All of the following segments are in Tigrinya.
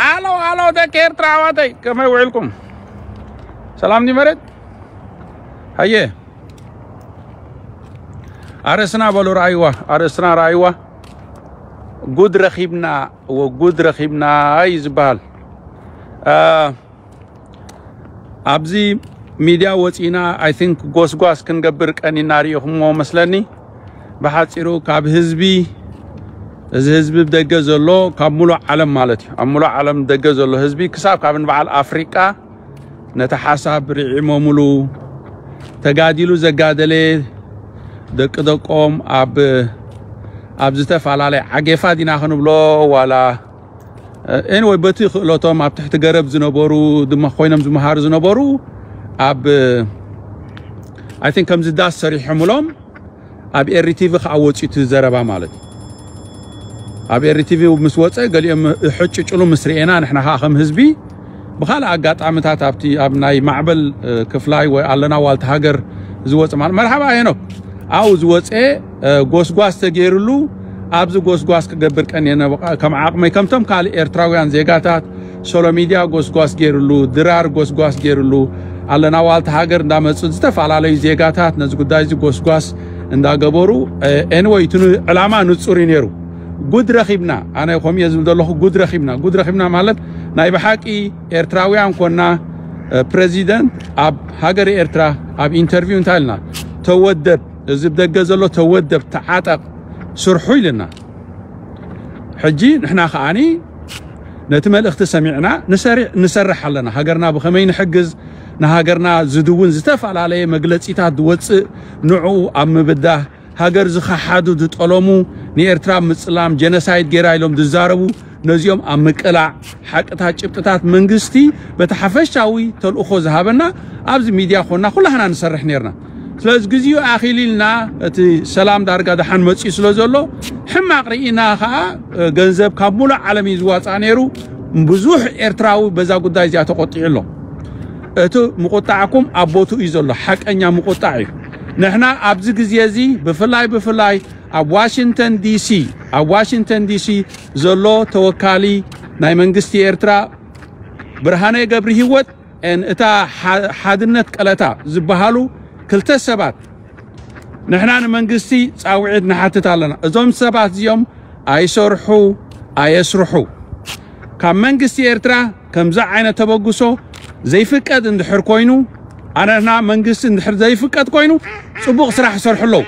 ኣሎ ኣሎ፣ ደቂ ኤርትራ ኣሕዋተይ፣ ከመይ ውዒልኩም? ሰላም ዲ መሬት? ሃየ፣ ኣርእስና በሉ፣ ረኣይዋ፣ ኣርእስና ረኣይዋ። ጉድ ረኺብና፣ ወጉድ ረኺብና እዩ ዝበሃል። አ፣ ኣብዚ ሚድያ ወፂና፣ I think፣ ጎስጓስ ክንገብር ቀኒና ርኢኹምዎ መስለኒ። ብሓፂሩ፣ ካብ ህዝቢ፣ እዚ ህዝቢ ብደገ ዘሎ፣ ካብ ሙሉእ ዓለም ማለት እዩ፣ ኣብ ሙሉእ ዓለም ደገ ዘሎ ህዝቢ፣ ክሳብ ካብ ንበዓል ኣፍሪቃ፣ ነቲ ሓሳብ ርዒሞምሉ፣ ተጋዲሉ ዘጋደለ፣ ደቂ ደቆም ኣብ፣ ኣብ ዝተፈላለየ ዓጌፋ ዲና ክንብሎ፣ ዋላ፣ ኤኒወይ፣ በቲ ክእለቶም ኣብ ትሕቲ ገረብ ዝነበሩ ድማ ኮይኖም ዝመሃሩ ዝነበሩ፣ ኣብ፣ I think፣ ከምዚ ዳስ ሰሪሖምሎም፣ ኣብ ኤሪ ቲቪ ከዓ ወፂኡ እቲ ዘረባ ማለት እዩ። ኣብ ኤሪ ቲቪ ምስ ወፀ፣ ገሊኦም ሕጭጭሉ ምስ ርኤና፣ ንሕና ከዓ ከም ህዝቢ ብኻልእ ኣጋጣሚታት ኣብቲ፣ ኣብ ናይ ማዕበል፣ እ፣ ክፍላይ ወይ ኣለና ዋልታ ሃገር ዝወፀ ማለት፣ መርሓባ ሄኖክ፣ ኣብኡ ዝወፀ፣ እ፣ ጎስጓስ ተገይሩሉ፣ ኣብዚ ጎስጓስ ክገብር ቀንየ፣ ከም ዓቕመይ፣ ከምቶም ካልእ ኤርትራውያን ዜጋታት፣ ሶሎ ሚድያ ጎስጓስ ገይሩሉ፣ ድራር ጎስጓስ ገይሩሉ፣ ኣለና ዋልታ ሃገር እንዳመፁ፣ ዝተፈላለዩ ዜጋታት ነዚ ጉዳይ እዚ ጎስጓስ እንዳገበሩ፣ እ፣ ኤኒወይ፣ እቲ ን-፣ ዕላማ ንጹር እዩ ነይሩ። ጉድ ረኺብና፣ ኣነ ከምኡ እየ ዝብል ዘለኹ፣ ጉድ ረኺብና። ጉድ ረኺብና ማለት፣ ናይ ብሓቂ ኤርትራውያን ኮና፣ እ፣ ፕረዚደንት ኣብ ሃገር ኤርትራ ኣብ ኢንተርቪው እንታይ ኢልና? ተወደብ፣ እዚ ብደገ ዘሎ ተወደብ፣ ተዓጠቕ፣ ስርሑ ኢልና። ሕጂ ንሕና ከኣኒ ነቲ መልእኽቲ ሰሚዕና ንሰሪ-፣ ንሰርሕ ኣለና። ሃገርና ብኸመይ ንሕግዝ፣ ንሃገርና ዝድውን ዝተፈላለየ መግለጺታት ዝወጽእ፣ ንዕኡ ኣብ ምብዳህ፣ ሃገር ዝኸሓዱ ዝጠለሙ፣ ንኤርትራ ምጽላም፣ ጀነሳይድ ገይራ ኢሎም ዝዛረቡ፣ ነዚኦም ኣብ ምቅላዕ፣ ሓቅታት፣ ጭብጥታት መንግስቲ በቲ ሓፈሻዊ ተልእኾ ዝሃበና ኣብዚ ሚድያ ኮና ኩላህና ንሰርሕ ነርና። ስለዚ ግዜኡ ኣኺሉ ኢልና፣ እቲ ሰላም ዳርጋ ደሓን መጺኡ ስለ ዘሎ፣ ሕማቕ ርኢና ኸኣ፣ እ፣ ገንዘብ ካብ ሙሉእ ዓለም እዩ ዝዋጻእ ነይሩ። ብዙሕ ኤርትራዊ በዛ ጉዳይ እዚኣ ተቖጢዑ ኣሎ። እቲ ምቑጣዕኩም ኣብ ቦትኡ እዩ ዘሎ፣ ሓቀኛ ምቑጣዕ እዩ። ንሕና ኣብዚ ግዜ እዚ ብፍላይ፣ ብፍላይ ኣብ ዋሽንግተን ዲሲ፣ ኣብ ዋሽንግተን ዲሲ ዘሎ ተወካሊ ናይ መንግስቲ ኤርትራ ብርሃነ ገብሪ ህይወት፣ ን-፣ እታ ሓ-፣ ሓድነት ቀለታ ዝበሃሉ ክልተ ሰባት፣ ንሕና ንመንግስቲ ጻውዒት ንሓትት ኣለና። እዞም ሰባት እዚኦም ኣይሰርሑ፣ ኣየስርሑ። ካብ መንግስቲ ኤርትራ ከምዚ ዓይነት ተበግሶ ዘይፍቀድ እንድሕር ኮይኑ፣ ኣነና መንግስቲ እንድሕር ዘይፍቀድ ኮይኑ፣ ጽቡቕ ስራሕ ይሰርሑ ኣለዉ።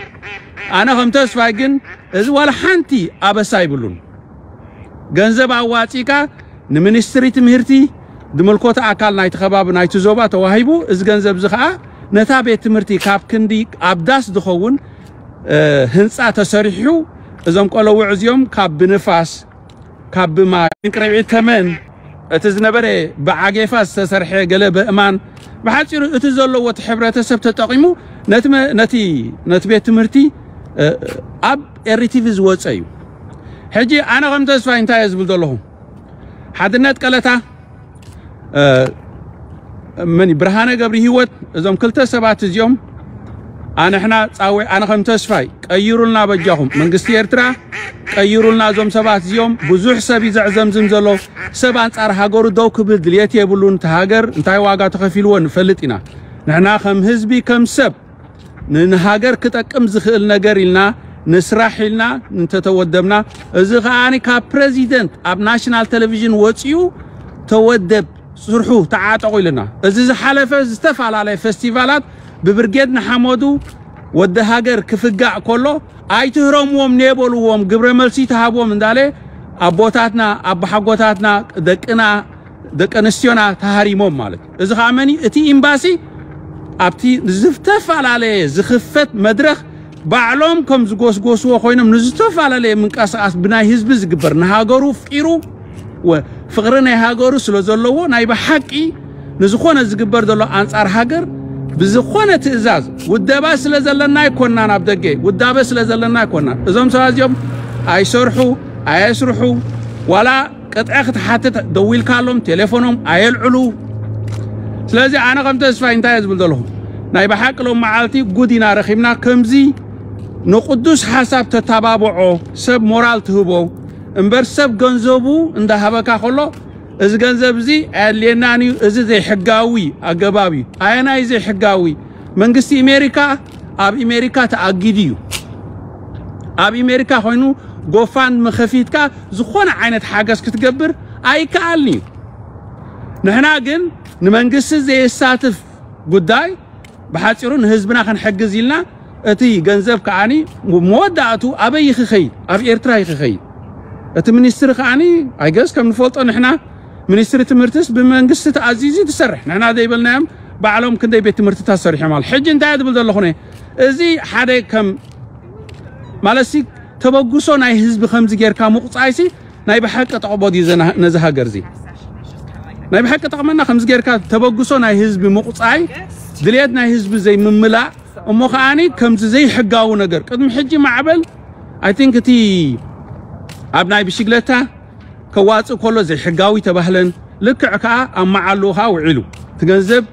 ኣነ ከም ተስፋይ ግን፣ እዚ ዋላ ሓንቲ ኣበሳ ኣይብሉን። ገንዘብ ኣዋጺእካ ንሚኒስትሪ ትምህርቲ፣ ዝምልኮተ ኣካል ናይቲ ከባቢ፣ ናይቲ ዞባ ተዋሂቡ፣ እዚ ገንዘብ እዚ ኸኣ ነታ ቤት ትምህርቲ ካብ ክንዲ ኣብ ዳስ ዝኸውን፣ እ፣ ህንጻ ተሰሪሑ፣ እዞም ቆለውዕ እዚኦም ካብ ብንፋስ፣ ካብ ብማይ፣ ዕንቅርቢት ተመን፣ እቲ ዝነበረ ብዓጌፋ ዝተሰርሐ ገለ በእማን፣ ብሓጺሩ እቲ ዘለዎ እቲ ሕብረተሰብ ተጠቒሙ ነቲ መ-፣ ነቲ፣ ነቲ ቤት ትምህርቲ፣ እ፣ ኣብ ኤሪ ቲቪ ዝወጸ እዩ። ሕጂ ኣነ ከም ተስፋይ እንታይ እየ ዝብል ዘለኹ? ሓድነት ቀለታ፣ እ፣ መን እዩ? ብርሃነ ገብሪ ህይወት፣ እዞም ክልተ ሰባት እዚኦም ኣንሕና ጻውዒ-፣ ኣነ ከም ተስፋይ፣ ቀይሩልና በጃኹም፣ መንግስቲ ኤርትራ ቀይሩልና። እዞም ሰባት እዚኦም፣ ብዙሕ ሰብ እዩ ዘዕዘምዝም ዘሎ። ሰብ ኣንጻር ሃገሩ ደው ክብል ድልየት የብሉን። እቲ ሃገር እንታይ ዋጋ ተኸፊልዎ ንፈልጥ ኢና። ንሕና ከም ህዝቢ፣ ከም ሰብ፣ ን-፣ ንሃገር ክጠቅም ዝኽእል ነገር ኢልና ንስራሕ ኢልና እንተተወደብና፣ እዚ ከኣ ካብ ፕረዚደንት ኣብ ናሽናል ቴሌቪዥን ወጺኡ፣ "ተወደብ፣ ስርሑ፣ ተዓጠቑ" ኢሉና። እዚ ዝሓለፈ ዝተፈላለየ ፌስቲቫላት ብብርጌድ ንሓመዱ፣ ወዲ ሃገር ክፍጋእ ከሎ፣ "ኣይትህረምዎም፣ ኔበልዎም፣ ግብረ መልሲ ተሃብዎም" እንዳለ ኣቦታትና፣ ኣቦሓጎታትና፣ ደቅና፣ ደቂ ኣንስትዮና ተሃሪሞም ማለት እዩ። እዚ ኸኣ መን እዩ? እቲ ኤምባሲ ኣብቲ ዝተፈላለየ ዝኽፈት መድረኽ ባዕሎም ከም ዝጎስጎስዎ ኮይኖም፣ ንዝተፈላለየ ምንቅስቓስ ብናይ ህዝቢ ዝግበር፣ ንሃገሩ ኣፍቂሩ፣ ወ-፣ ፍቕሪ ናይ ሃገሩ ስለ ዘለዎ፣ ናይ ብሓቂ ንዝኾነ ዝግበር ዘሎ ኣንጻር ሃገር ብዝኾነ ትእዛዝ፣ ውደባ ስለ ዘለና ኣይኮናን፣ ኣብ ደገ ውዳበ ስለ ዘለና ኣይኮናን። እዞም ሰባት እዚኦም ኣይሰርሑ፣ ኣየስርሑ፣ ዋላ ቅጥዒ ክትሓትት ደዊልካሎም ቴሌፎኖም ኣየልዕሉ። ስለዚ ኣነ ከም ተስፋይ እንታይ እየ ዝብል ዘለኹ? ናይ ብሓቂ ሎም መዓልቲ ጉድ ኢና ረኺብና። ከምዚ ንቅዱስ ሓሳብ ተተባብዖ፣ ሰብ ሞራል ትህቦ እምበር፣ ሰብ ገንዘቡ እንዳሃበካ ከሎ እዚ ገንዘብ እዚ ኣየድልየናን እዩ። እዚ ዘይሕጋዊ ኣገባብ እዩ። ኣየናይ ዘይሕጋዊ? መንግስቲ ኣሜሪካ ኣብ ኣሜሪካ ተኣጊዱ እዩ። ኣብ ኣሜሪካ ኮይኑ ጎፋንድሚ ከፊትካ ዝኾነ ዓይነት ሓገዝ ክትገብር ኣይከኣልን እዩ። ንሕና ግን ንመንግስቲ ዘየሳትፍ ጉዳይ ብሓፂሩ ንህዝብና ክንሕግዝ ኢልና እቲ ገንዘብ ከዓኒ መወዳእቱ ኣበይ ይክኸይድ? ኣብ ኤርትራ ይክኸይድ። እቲ ሚኒስትሪ ከዓኒ ኣይገስ ከም ንፈልጦ ንሕና ሚኒስትሪ ትምህርትስ ብመንግስቲ ተኣዚዙ ትሰርሕ ንሕና ዘይበልናዮም ባዕሎም ክንደይ ቤት ትምህርትታት ሰሪሖም ኣሎ። ሕጂ እንታይ እየ ዝብል ዘለኹ? እዚ ሓደ ከም ማለትሲ ተበግሶ ናይ ህዝቢ ከምዚ ጌርካ ምቑፃይሲ ናይ ብሓቂ ጠቕቦ ድዩ ዘና- ነዚ ሃገር እዚ ናይ ብሓቂ ጠቕመና ከምዚ ጌርካ ተበግሶ ናይ ህዝቢ ምቑፃይ ድልየት ናይ ህዝቢ ዘይምምላእ እሞ ከዓኒ ከምዚ ዘይሕጋዊ ነገር ቅድሚ ሕጂ ማዕበል I think እቲ ኣብ ናይ ብሽግለታ ከዋፅእ ከሎ ዘይሕጋዊ ተባህለን ልክዕ ከዓ ኣብ መዓሉ ከዓ ውዒሉ እቲ ገንዘብ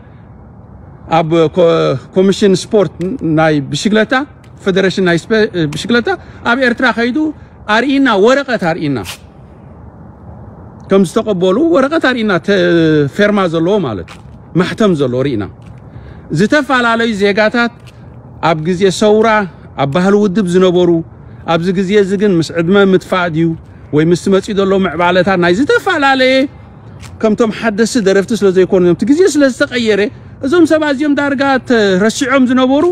ኣብ ኮ- ኮሚሽን ስፖርት ናይ ብሽግለታ ፌደሬሽን ናይ ስፔ- ብሽግለታ ኣብ ኤርትራ ከይዱ ኣርኢና ወረቐት ኣርኢና ከም ዝተቐበሉ ወረቐት ኣርኢና ተ- ፌርማ ዘለዎ ማለት ማሕተም ዘለዎ ርኢና ዝተፈላለዩ ዜጋታት ኣብ ግዜ ሰውራ ኣብ ባህሊ ውድብ ዝነበሩ ኣብዚ ግዜ እዚ ግን ምስ ዕድመ ምጥፋእ ድዩ ወይ ምስ መፅኡ ዘሎ ምዕባለታት ናይ ዝተፈላለየ ከምቶም ሓደስቲ ደረፍቲ ስለ ዘይኮኑ እቲ ግዜ ስለ ዝተቐየረ እዞም ሰባት እዚኦም ዳርጋ ተረሲዖም ዝነበሩ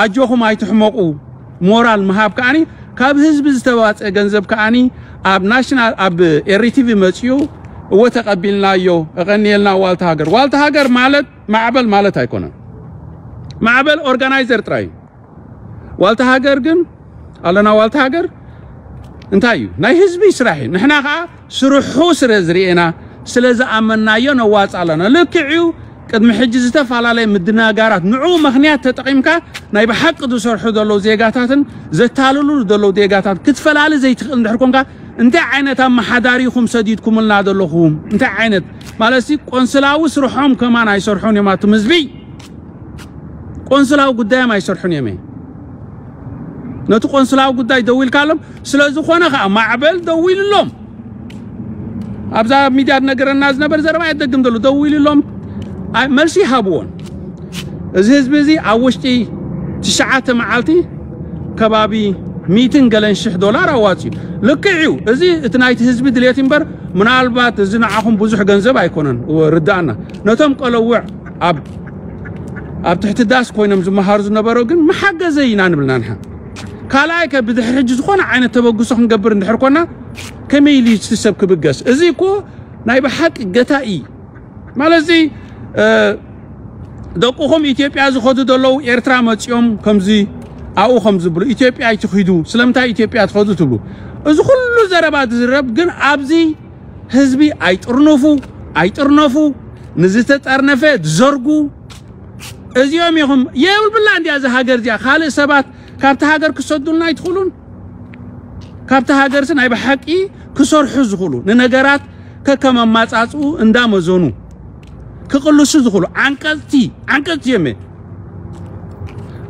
ኣጆኹም ኣይትሕመቑ ሞራል ምሃብ ከዓኒ ካብ ህዝቢ ዝተዋፀ ገንዘብ ከዓኒ ኣብ ናሽናል ኣብ ኤሪቲቪ መፅኡ እወ ተቐቢልናዮ እቐንየልና ዋልታ ሃገር ዋልታ ሃገር ማለት ማዕበል ማለት ኣይኮነን ማዕበል ኦርጋናይዘር ጥራይ እዩ ዋልታ ሃገር ግን ኣለና ዋልታ ሃገር እንታይ እዩ ናይ ህዝቢ ስራሕ እዩ ንሕና ከዓ ስርሑ ስለ ዝርኤና ስለ ዝኣመናዮ ነዋፅ ኣለና ልክዕ እዩ ቅድሚ ሕጂ ዝተፈላለየ ምድናጋራት ንዑ ምክንያት ተጠቒምካ ናይ ብሓቂ ዝሰርሑ ዘለዉ ዜጋታትን ዘታልሉ ዘለዉ ዜጋታት ክትፈላሊ ዘይትኽእል እንድሕር ኮንካ እንታይ ዓይነት ኣመሓዳሪ ኢኹም ሰዲድኩምልና ዘለኹም እንታይ ዓይነት ማለት ቆንስላዊ ስርሖም ከማን ኣይሰርሑን እዮም ኣቱም ህዝቢ ቆንስላዊ ጉዳዮም ኣይሰርሑን እዮም ነቲ ቆንስላዊ ጉዳይ ደዊልካሎም ስለ ዝኾነ ከዓ ማዕበል ደዊልሎም ኣብዛ ሚድያ ዝነገረና ዝነበር ዘረባ የደግም ዘሎ ደዊልሎም መልሲ ይሃብዎን እዚ ህዝቢ እዚ ኣብ ውሽጢ ትሽዓተ መዓልቲ ከባቢ ሚትን ገለን ሽሕ ዶላር ኣዋፅዩ ልክዕ እዩ እዚ እቲ ናይቲ ህዝቢ ድሌት እምበር ምናልባት እዚ ንዓኹም ብዙሕ ገንዘብ ኣይኮነን ርዳእና ነቶም ቀለውዕ ኣብ ኣብ ትሕቲ ዳስ ኮይኖም ዝመሃሩ ዝነበሩ ግን መሓገዘ ኢና ንብልና ንሓ ካልኣይ ከ ብድሕሪ ሕጂ ዝኾነ ዓይነት ተበግሶ ክንገብር እንድሕር ኮና ከመይ ኢሉ እቲ ሰብ ክብገስ እዚ እኮ ናይ ብሓቂ ገታ እዩ ማለት እዚ ደቁኹም ኢትዮጵያ ዝኸዱ ዘለዉ ኤርትራ መፂኦም ከምዚ ኣብኡ ከም ዝብሉ ኢትዮጵያ ኣይትኺዱ ስለምንታይ ኢትዮጵያ ትኸዱ ትብሉ እዚ ኩሉ ዘረባ ዝዝረብ ግን ኣብዚ ህዝቢ ኣይጥርንፉ ኣይጥርነፉ ንዝተጠርነፈ ዝዘርጉ እዚኦም ኢኹም የብልብላ እንዲያ እዚ ሃገር እዚኣ ካልእ ሰባት ካብቲ ሃገር ክሰዱልና ኣይትኽእሉን ካብቲ ሃገርሲ ናይ ብሓቂ ክሰርሑ ዝኽእሉ ንነገራት ከከም ኣማፃፅኡ እንዳመዘኑ ክቕልሱ ዝኽእሉ ዓንቀፅቲ ዓንቀፅቲ እዮም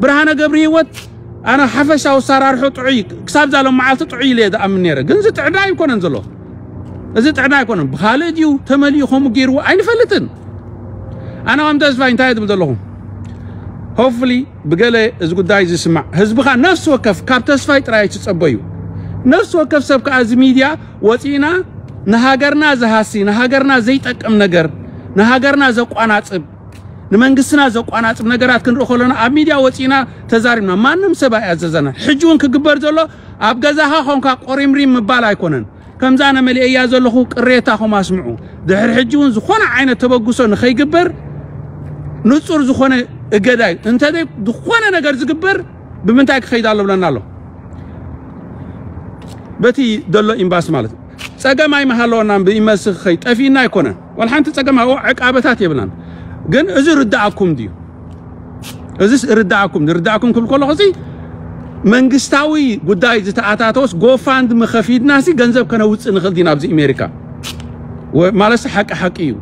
ብርሃነ ገብሪ ህይወት ኣነ ሓፈሻዊ ኣሰራርሑ ጥዑይ ክሳብ ዛሎም መዓልቲ ጥዑይ ኢለ ዝኣምን ነረ ግን እዚ ጥዕዳ ኣይኮነን ዘሎ እዚ ጥዕዳ ኣይኮነን ብኻልእ ድዩ ተመሊኡ ከምኡ ገይርዎ ኣይንፈልጥን ኣነ ከም ተስፋይ እንታይ ትብል ዘለኹ ሆፍሊ ብገለ እዚ ጉዳይ ዝስማዕ ህዝብኻ ነፍሲ ወከፍ ካብ ተስፋይ ጥራይ ትጸበዩ ነፍሲ ወከፍ ሰብ ከዓ እዚ ሚድያ ወፂእና ንሃገርና ዝሃሲ ንሃገርና ዘይጠቅም ነገር ንሃገርና ዘቋናፅብ ንመንግስትና ዘቋናፅብ ነገራት ክንርኢ ከለና ኣብ ሚድያ ወፂእና ተዛሪብና ማንም ሰብ ኣይኣዘዘና ሕጂ እውን ክግበር ዘሎ ኣብ ገዛኻ ኾንካ ቆሪምሪም ምባል ኣይኮነን ከምዛ ነመሊአያ ዘለኹ ቅሬታኹም ኣስምዑ ድሕሪ ሕጂ እውን ዝኾነ ዓይነት ተበግሶ ንኸይግበር ንፁር ዝኾነ እገዳ እዩ እንተዘይ ዝኾነ ነገር ዝግበር ብምንታይ ክኸይድ ኣሎ ብለና ኣሎ በቲ ዘሎ ኢምባሲ ማለት ጸገም ኣይመሃለወናን ብኢመሲ ክኸይድ ጠፊእና ኣይኮነን ዋላ ሓንቲ ጸገም ኣብኡ ዕቃበታት የብልናን ግን እዚ ርዳኣኩም ድዩ እዚስ ርዳኣኩም ዝርዳኣኩም ክብል ከለኹ እዚ መንግስታዊ ጉዳይ ዝተኣታተወስ ጎፋንድሚ ከፊድናሲ ገንዘብ ከነውፅእ ንኽእል ዲና ኣብዚ ኣሜሪካ ማለትሲ ሓቂ ሓቂ እዩ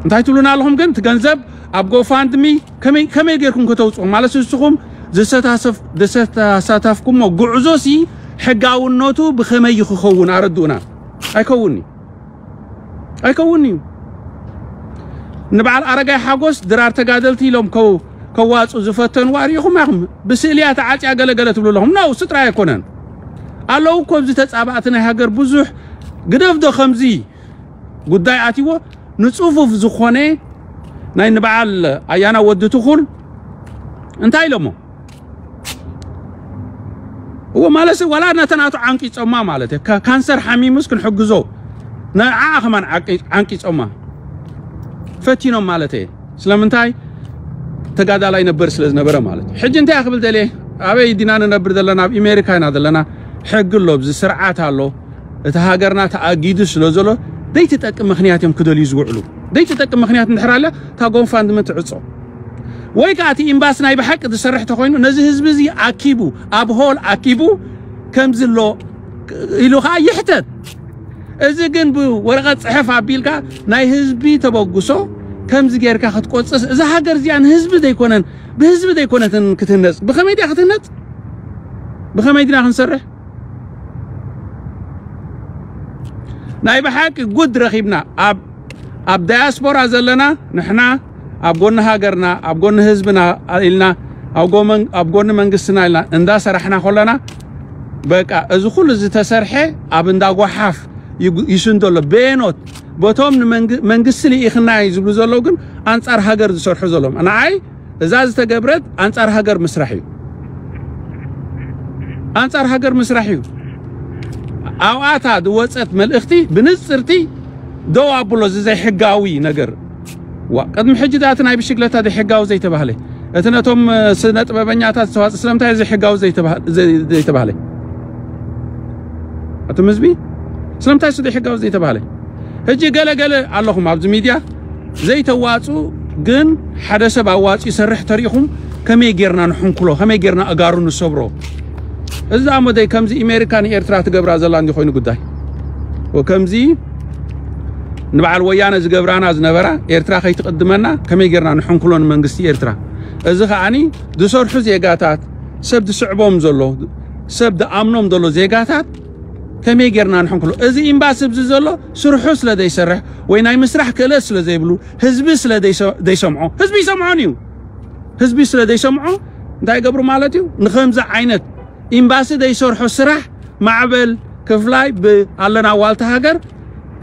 እንታይ ትብሉና ኣለኹም ግን እቲ ገንዘብ ኣብ ጎፋንድሚ ከመይ ከመይ ጌርኩም ከተውፅኡ ማለት ንስኹም ዝተሳተፍኩሞ ጉዕዞ ሲ ሕጋውነቱ ብኸመይ ክኸውን ኣረድኡና ኣይከውንኒ ኣይከውን እዩ። ንበዓል ኣረጋይ ሓጎስ ድራር ተጋደልቲ ኢሎም ከው- ከዋፁ ዝፈተንዋ ርኢኹም ኢኹም። ብስእልያ ተዓፅያ ገለገለ ትብሉ ኣለኹም። ነው ስጥራይ ኣይኮነን ኣለዉ እኮ ኣብዚ ተፃባእቲ ናይ ሃገር ብዙሕ ግደፍዶ ከምዚ ጉዳይ ኣትዎ ንፅፉፍ ዝኾነ ናይ ንበዓል ኣያና ወዲ ትኹል እንታይ ኢሎሞ እዎ ማለት ዋላ ነተናቱ ዓንቂፆማ ማለት እዩ። ካንሰር ሓሚሙስ ክንሕግዞ ንዓ ከማን ዓንቂፆማ ፈቲኖም ማለት እየ። ስለምንታይ ተጋዳላይ ነበር ስለ ዝነበረ ማለት እዩ። ሕጂ እንታይ ክብል ደልየ ኣበይ ዲና ንነብር ዘለና ኣብ ኣሜሪካ ኢና ዘለና። ሕጊ ኣሎ ኣብዚ ስርዓት ኣሎ። እቲ ሃገርና ተኣጊዱ ስለ ዘሎ ዘይትጠቅም ምክንያት እዮም ክደልዩ ዝውዕሉ። ዘይትጠቅም ምክንያት እንድሕር ኣለ እታ ጎንፋንድሚ ትዕፆ ወይ ከዓ እቲ ኢምባሲ ናይ ብሓቂ ዝሰርሕ ተኮይኑ ነዚ ህዝቢ እዚ ኣኪቡ ኣብ ሆል ኣኪቡ ከምዚ ኣሎ ኢሉ ከዓ ይሕተት። እዚ ግን ብወረቐት ፅሕፍ ኣቢልካ ናይ ህዝቢ ተበግሶ ከምዚ ጌርካ ክትቆፅስ እዛ ሃገር እዚኣ ንህዝቢ ዘይኮነን ብህዝቢ ዘይኮነትን ክትህነፅ ብኸመይ ድያ ክትህነፅ? ብኸመይ ዲና ክንሰርሕ? ናይ ብሓቂ ጉድ ረኺብና ኣብ ኣብ ዳያስፖራ ዘለና ንሕና ኣብ ጎኒ ሃገርና ኣብ ጎኒ ህዝብና ኢልና ኣብ ጎመን- ኣብ ጎኒ መንግስትና ኢልና እንዳሰራሕና ከለና በቃ እዚ ኩሉ ዝተሰርሐ ኣብ እንዳ ጓሓፍ ይጉ- ይስንዶ ኣሎ። ቤኖት በቶም ንመንግ- መንግስቲ ልኢኽና እዩ ዝብሉ ዘለዉ ግን ኣንጻር ሃገር ዝሰርሑ ዘለዎም ንዓይ እዛ ዝተገብረት ኣንጻር ሃገር ምስራሕ እዩ። ኣንጻር ሃገር ምስራሕ እዩ። ኣብኣታ ዝወፀት መልእኽቲ ብንፅርቲ ደው ኣብሎ እዚ ዘይሕጋዊ ነገር ዋ ቅድሚ ሕጂ ዳቲ ናይ ብሽግለታ ዘይሕጋዊ ዘይተባህለ እቲ ነቶም ስነ ጥበበኛታት ዝተዋፅ ስለምንታይ ዘይሕጋዊ ዘይተባህለ ኣቶም ህዝቢ ስለምንታይ ሱ ዘይሕጋዊ ዘይተባህለ ሕጂ ገለገለ ኣለኹም ኣብዚ ሚድያ ዘይተዋፁ ግን ሓደ ሰብ ኣዋፂ ይሰርሕ ተሪኢኹም ከመይ ጌርና ንሕንኩሎ ከመይ ጌርና እጋሩ ንሰብሮ እዚ ኣሞደይ ከምዚ ኣሜሪካ ንኤርትራ ትገብራ ዘላ እንዲ ኮይኑ ጉዳይ ወከምዚ ንበዓል ወያነ ዝገብራና ዝነበራ ኤርትራ ከይትቕድመና ከመይ ጌርና ንሕንኩሎ ንመንግስቲ ኤርትራ እዚ ከዓኒ ዝሰርሑ ዜጋታት ሰብ ዝስዕቦም ዘሎ ሰብ ዝኣምኖም ዘሎ ዜጋታት ከመይ ጌርና ንሕንኩሎ እዚ ኤምባሲ ኣብዚ ዘሎ ስርሑ ስለ ዘይሰርሕ ወይ ናይ ምስራሕ ክእለት ስለ ዘይብሉ ህዝቢ ስለ ዘይሰምዖ ህዝቢ ይሰምዖን እዩ ህዝቢ ስለ ዘይሰምዖ እንታይ ይገብሩ ማለት እዩ ንከምዚ ዓይነት ኤምባሲ ዘይሰርሖ ስራሕ ማዕበል ክፍላይ ብኣለና ዋልታ ሃገር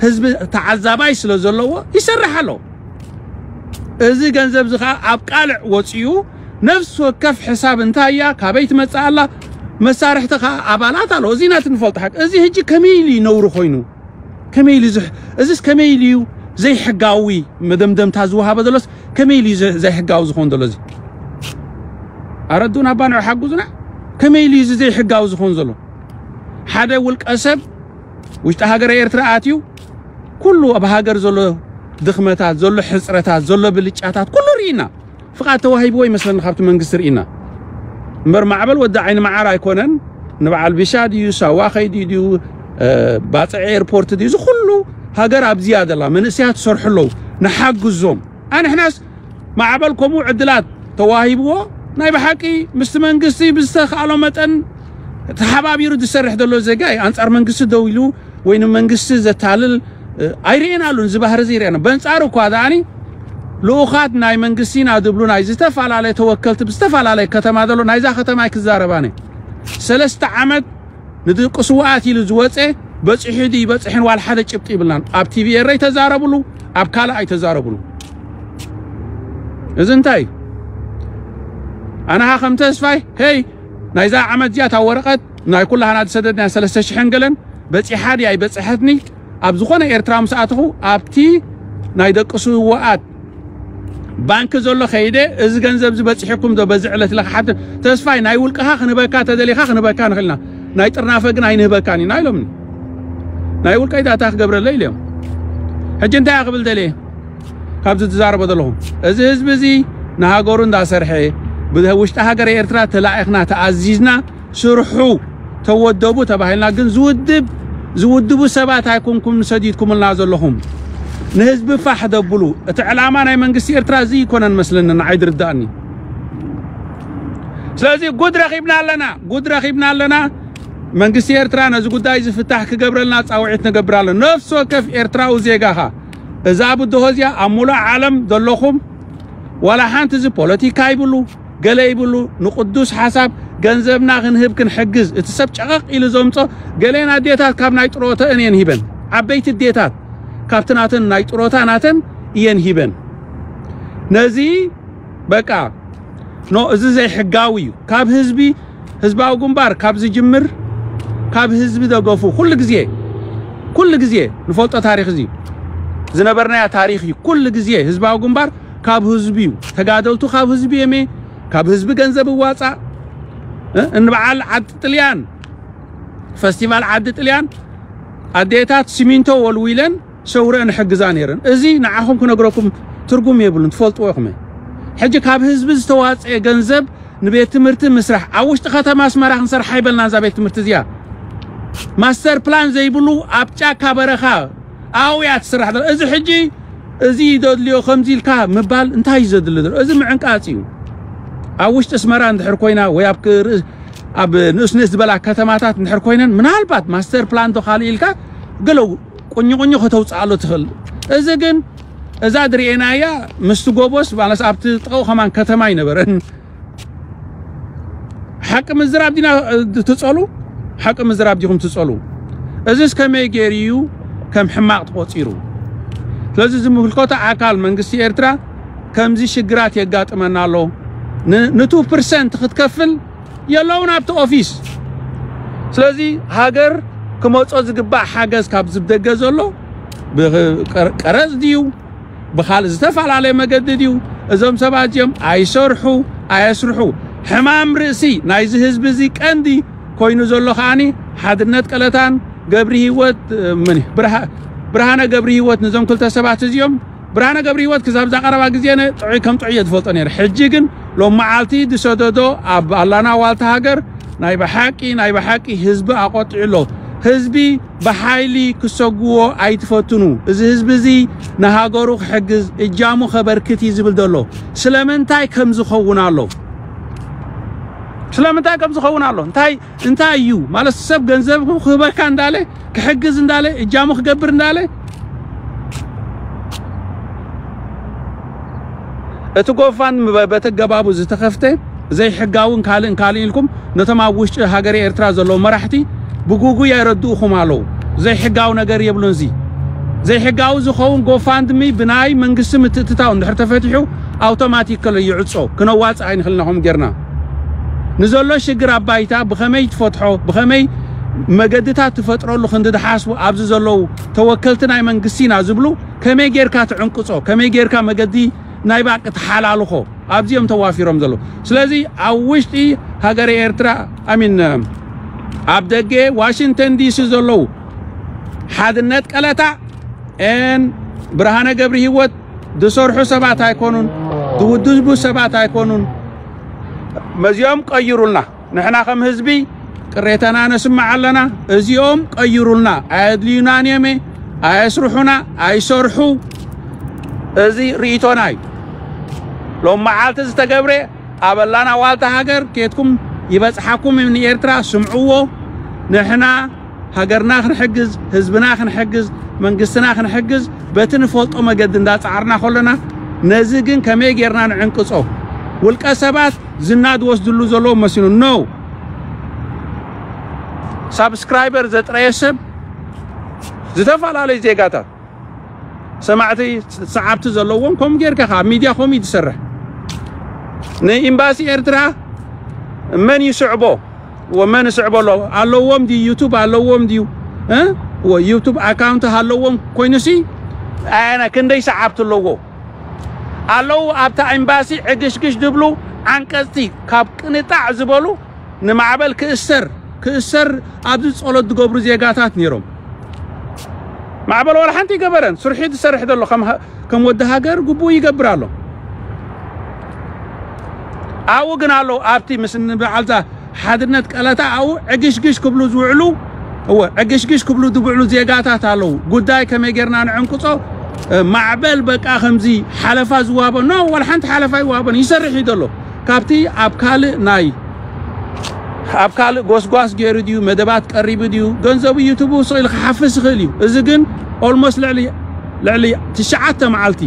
ህዝቢ ተዓዛባይ ስለ ዘለዎ ይሰርሕ ኣሎ እዚ ገንዘብ እዚ ከዓ ኣብ ቃልዕ ወፅኡ ነፍሲ ወከፍ ሕሳብ እንታይ እያ ካበይ ትመፅእ ኣላ መሳርሕቲ ከዓ ኣባላት ኣለዎ እዚ ናት ንፈልጦ ሓቂ እዚ ህጂ ከመይ ኢሉ ነውሪ ኮይኑ ከመይ ኢሉ ዝሕ እዚስ ከመይ ኢሉ እዩ ዘይሕጋዊ መደምደምታ ዝወሃበ ዘሎስ ከመይ ኢሉ እዩ ዘይሕጋዊ ዝኾን ዘሎ እዚ ኣረዱን ኣባንዑ ሓጉዙና ከመይ ኢሉ እዩ እዚ ዘይሕጋዊ ዝኾን ዘሎ ሓደ ውልቀ ሰብ ውሽጢ ሃገረ ኤርትራ ኣትዩ ኩሉ ኣብ ሃገር ዘሎ ድኽመታት ዘሎ ሕፅረታት ዘሎ ብልጫታት ኩሉ ርኢና ፍቓድ ተዋሂብዎ ይመስለኒ ካብቲ መንግስቲ ርኢና እምበር ማዕበል ወዲ ዓይኒ መዓር ኣይኮነን ንበዓል ቢሻ ድዩ ሳዋ ከይዲ ድዩ ባፅዕ ኤርፖርት ድዩ እዚ ኩሉ ሃገር ኣብዚያ ዘላ መንእሰያት ዝሰርሑ ኣለዉ ንሓግዞም ኣንሕናስ ማዕበል ከምኡ ዕድላት ተዋሂብዎ ናይ ብሓቂ ምስቲ መንግስቲ ብዝተኽኣሎ መጠን ተሓባቢሩ ዝሰርሕ ዘሎ ዜጋ እዩ ኣንፃር መንግስቲ ደው ኢሉ ወይ ንመንግስቲ ዘታልል ኣይርእየናሉን እዚ ባህሪ እዚ ይርእየና በንፃሩ እኳ ደኣኒ ልኡኻት ናይ መንግስቲ ኢና ዝብሉ ናይ ዝተፈላለየ ተወከልቲ ብዝተፈላለየ ከተማ ዘሎ ናይዛ ከተማ ኣይክዛረባን እየ ሰለስተ ዓመት ንድቂ ስውኣት ኢሉ ዝወፀ በፂሑ ድዩ ይበፅሕን ዋላ ሓደ ጭብጢ ይብልናን ኣብ ቲቪ ኤረይ ተዛረብሉ ኣብ ካልእ ኣይተዛረብሉ እዚ እንታይ እዩ ኣነሃ ከም ተስፋይ ሄይ ናይዛ ዓመት እዚኣ እታ ወረቐት ናይ ኩላህና ዝሰደድና ሰለስተ ሽሕን ገለን በፂሓ ድያ ኣይበፅሐትኒ ኣብ ዝኾነ ኤርትራ ምስ ኣተኹ ኣብቲ ናይ ደቂ ስውኣት ባንክ ዘሎ ከይደ እዚ ገንዘብ ዝበፅሐኩም ዶ በዚ ዕለት ኢለ ክሓት ተስፋይ ናይ ውልቅኻ ክንበካ ተደሊኻ ክንበካ ንኽእልና ናይ ጥርናፈ ግን ኣይንህበካን ኢና ኢሎምኒ ናይ ውልቀይ ዳታ ክገብረለ ኢለ እዮም ሕጂ እንታይ ክብል ደልየ ካብዚ ትዛረቦ ዘለኹም እዚ ህዝቢ እዚ ንሃገሩ እንዳሰርሐ ብውሽጢ ሃገር ኤርትራ ተላኢኽና ተኣዚዝና ስርሑ ተወደቡ ተባሂልና ግን ዝውድብ ዝውድቡ ሰባት ኣይኮንኩም ሰዲድኩምልና ዘለኹም ንህዝቢ ፋሕ ደብሉ እቲ ዕላማ ናይ መንግስቲ ኤርትራ እዚ ይኮነን መስለኒ ንዓይ ድርዳእኒ ስለዚ ጉድ ረኺብና ኣለና ጉድ ረኺብና ኣለና መንግስቲ ኤርትራ ነዚ ጉዳይ ዝፍታሕ ክገብረልና ፃውዒት ንገብር ኣለና ነፍሲ ወከፍ ኤርትራዊ ዜጋኻ እዛ ብድሆ እዚኣ ኣብ ሙሉእ ዓለም ዘለኹም ዋላ ሓንቲ እዚ ፖለቲካ ይብሉ ገለ ይብሉ ንቅዱስ ሓሳብ ገንዘብና ክንህብ ክንሕግዝ እቲ ሰብ ጨቐቕ ኢሉ ዘምጾ ገሌን ኣዴታት ካብ ናይ ጥሮተአን እየን ሂበን ዓበይቲ ኣዴታት ካብቲ ናተን ናይ ጥሮታ ናተን እየን ሂበን ነዚ በቃ ኖ እዚ ዘይሕጋዊ እዩ ካብ ህዝቢ ህዝባዊ ግንባር ካብ ዝጅምር ካብ ህዝቢ ደገፉ ኩሉ ግዜ ኩሉ ግዜ ንፈልጦ ታሪኽ እዚ ዝነበርናያ ታሪኽ እዩ ኩሉ ግዜ ህዝባዊ ግንባር ካብ ህዝቢ እዩ ተጋደልቱ ካብ ህዝቢ የሜ ካብ ህዝቢ ገንዘብ እዋፃእ እንበዓል ዓዲ ጥልያን ፈስቲቫል ዓዲ ጥልያን ኣዴታት ሲሚንቶ ወልዊለን ሰውረን ሕግዛ ነይረን እዚ ንዓኹም ክነግረኩም ትርጉም የብሉን ትፈልጥዎ ኢኹም ሕጂ ካብ ህዝቢ ዝተዋፀየ ገንዘብ ንቤት ትምህርቲ ምስራሕ ኣብ ውሽጢ ከተማ ኣስመራ ክንሰርሓ ይበልና እዛ ቤት ትምህርቲ እዚኣ ማስተር ፕላን ዘይብሉ ኣብ ጫካ በረኻ ኣብያ ትስራሕ ዘላ እዚ ሕጂ እዚ ይደድልዮ ከምዚ ኢልካ ምባል እንታይ እዩ ዘድሊ ዘሎ እዚ ምዕንቃፅ እዩ ኣብ ውሽጢ ኣስመራ እንድሕር ኮይና ወይ ኣብ ክር- ኣብ ንእስ ንእስ ዝበላ ከተማታት እንድሕር ኮይነን ምናልባት ማስተር ፕላን ዶ ካልእ ኢልካ ገለ ቁኝቁኝ ከተውፅኣሉ ትኽእል እዚ ግን እዛ ድርኤናያ ምስቲ ጎቦስ ማለት ኣብቲ ጥቐው ከማን ከተማ ኣይነበረን ሓቂ ምዝራብ ዲና ትጸሉ ሓቂ ምዝራብ ዲኹም ትጸሉ እዚስ ከመይ ገይሩ እዩ ከም ሕማቕ ተቆጺሩ ስለዚ ዝምልከቶ ኣካል መንግስቲ ኤርትራ ከምዚ ሽግራት የጋጥመና ኣሎ ንቱ ፐርሰንት ክትከፍል የለውን ኣብቲ ኦፊስ ስለዚ ሃገር ክመጾ ዝግባእ ሓገዝ ካብ ዝብደገ ዘሎ ቀረጽ ድዩ ብኻልእ ዝተፈላለየ መገዲ ድዩ እዞም ሰባት እዚኦም ኣይሰርሑ ኣየስርሑ ሕማም ርእሲ ናይዚ ህዝቢ እዚ ቀንዲ ኮይኑ ዘሎ ከዓኒ ሓድነት ቀለታን ገብሪ ህይወት ምን ብርሃነ ገብሪ ህይወት ንዞም ክልተ ሰባት እዚኦም ብርሃነ ገብሪ ህይወት ክዛብ ዛቀረባ ግዜ ጥዑይ ከም ጥዑይ እየ ዝፈልጦ ነይረ ሕጂ ግን ሎም መዓልቲ ዝሰደዶ ኣብ ኣላና ዋልታ ሃገር ናይ ብሓቂ ናይ ብሓቂ ህዝቢ ኣቆጢዑ ኣሎ ህዝቢ ብሓይሊ ክሰጉዎ ኣይትፈትኑ እዚ ህዝቢ እዚ ንሃገሩ ክሕግዝ እጃሙ ከበርክት እዩ ዝብል ዘሎ ስለምንታይ ከም ዝኸውን ኣሎ ስለምንታይ ከም ዝኸውን ኣሎ እንታይ እንታይ እዩ ማለት ሰብ ገንዘብ ክህበካ እንዳለ ክሕግዝ እንዳለ እጃሙ ክገብር እንዳለ እቲ ጎፋን በተገባቡ ዝተኸፍተ ዘይሕጋውን ካልእን ካልእን ኢልኩም ነቶም ኣብ ውሽጢ ሃገረ ኤርትራ ዘለዉ መራሕቲ ብጉጉይ የረድኡኹም ኣለዉ። ዘይሕጋዊ ነገር የብሉን። እዚ ዘይሕጋዊ ዝኸውን ጎፋንድሚ ብናይ መንግስቲ ምትእትታው እንድሕር ተፈቲሑ ኣውቶማቲክ ከሎ ይዕጾ። ክነዋጽእ ኣይንኽእልን ኢና ከምኡ ጌርና። ንዘሎ ሽግር ኣብ ባይታ ብኸመይ ትፈትሖ፣ ብኸመይ መገድታት ትፈጥረሉ ክንዲ ዝሓስቡ ኣብዚ ዘለዉ ተወከልቲ ናይ መንግስቲ ኢና ዝብሉ ከመይ ጌርካ ትዕንቅጾ፣ ከመይ ጌርካ መገዲ ናይ ባቂ ተሓላልኾ ኣብዚ እዮም ተዋፊሮም ዘለዉ። ስለዚ ኣብ ውሽጢ ሃገረ ኤርትራ ኣሚን ኣብ ደገ ዋሽንግተን ዲሲ ዘለዉ ሓድነት ቀለታ ኤን ብርሃነ ገብሪ ህይወት ዝሰርሑ ሰባት ኣይኮኑን፣ ዝውድቡ ሰባት ኣይኮኑን። መዚኦም ቀይሩልና። ንሕና ከም ህዝቢ ቅሬታና ነስምዕ ኣለና። እዚኦም ቀይሩልና፣ ኣየድልዩናን እዮም፣ ኣየስርሑና፣ ኣይሰርሑ። እዚ ርእይቶና እዩ። ሎም መዓልቲ ዝተገብረ ኣበላና ዋልታ ሃገር ኬትኩም ይበጽሓኩም ንኤርትራ ስምዕዎ። ንሕና ሃገርና ክንሕግዝ፣ ህዝብና ክንሕግዝ፣ መንግስትና ክንሕግዝ በቲ ንፈልጦ መገዲ እንዳጻዕርና ከለና ነዚ ግን ከመይ ጌርና ንዕንቅጾ? ውልቀ ሰባት ዝና ዝወስድሉ ዘለዉ መሲሉ ነው። ሳብስክራይበር ዘጥረየ ሰብ ዝተፈላለዩ ዜጋታት ሰማዕቲ ሰዓብቲ ዘለዎም ከምኡ ጌርካ ካብ ሚድያ ከምኡ እዩ ዝሰርሕ። ንኤምባሲ ኤርትራ መን ይስዕቦ? ወመን ይስዕቦ ኣሎ? ኣለዎም ድዩ? ዩቱብ ኣለዎም ድዩ? እ? ወ-፣ ዩቱብ ኣካውንት ኣለዎም ኮይኑሲ ኣነ ክንደይ ሰዓብቲ ኣለዎ? ኣለዉ ኣብታ ኤምባሲ ዕግሽግሽ ድብሉ ዓንቀጽቲ ካብ ቅንጣዕ ዝበሉ ንማዕበል ክእሰር፣ ክእሰር ኣብዚ ጸሎት ዝገብሩ ዜጋታት ነይሮም። ማዕበል ዋላ ሓንቲ ይገበረን። ስርሑ ዝሰርሕ ዘሎ ከም ሃ-፣ ከም ወዲ ሃገር ግቡእ ይገብር ኣሎ። ኣብኡ ግን ኣለዉ ኣብቲ ምስ ንበዓልዛ ሓድነት ቀለታ ኣብኡ ዕግሽግሽ ክብሉ ዝውዕሉ፣ እወ፣ ዕግሽግሽ ክብሉ ዝውዕሉ ዜጋታት ኣለዉ። ጉዳይ ከመይ ጌርና ንዕንቅጾ፣ እ፣ ማዕበል በቃ ከምዚ ሓለፋ ዝዋበን፣ ኖ፣ ዋላ ሓንቲ ሓለፋ ይዋበን፣ ይሰርሕ እዩ ዘሎ። ካብቲ ኣብ ካልእ ናይ፣ ኣብ ካልእ ጎስጓስ ገይሩ ድዩ፣ መደባት ቀሪቡ ድዩ፣ ገንዘቡ ዩቱቡ ስቕ ኢሉ ክሓፍስ ይኽእል እዩ። እዚ ግን ኦልሞስት ልዕሊ ልዕሊ ትሽዓተ መዓልቲ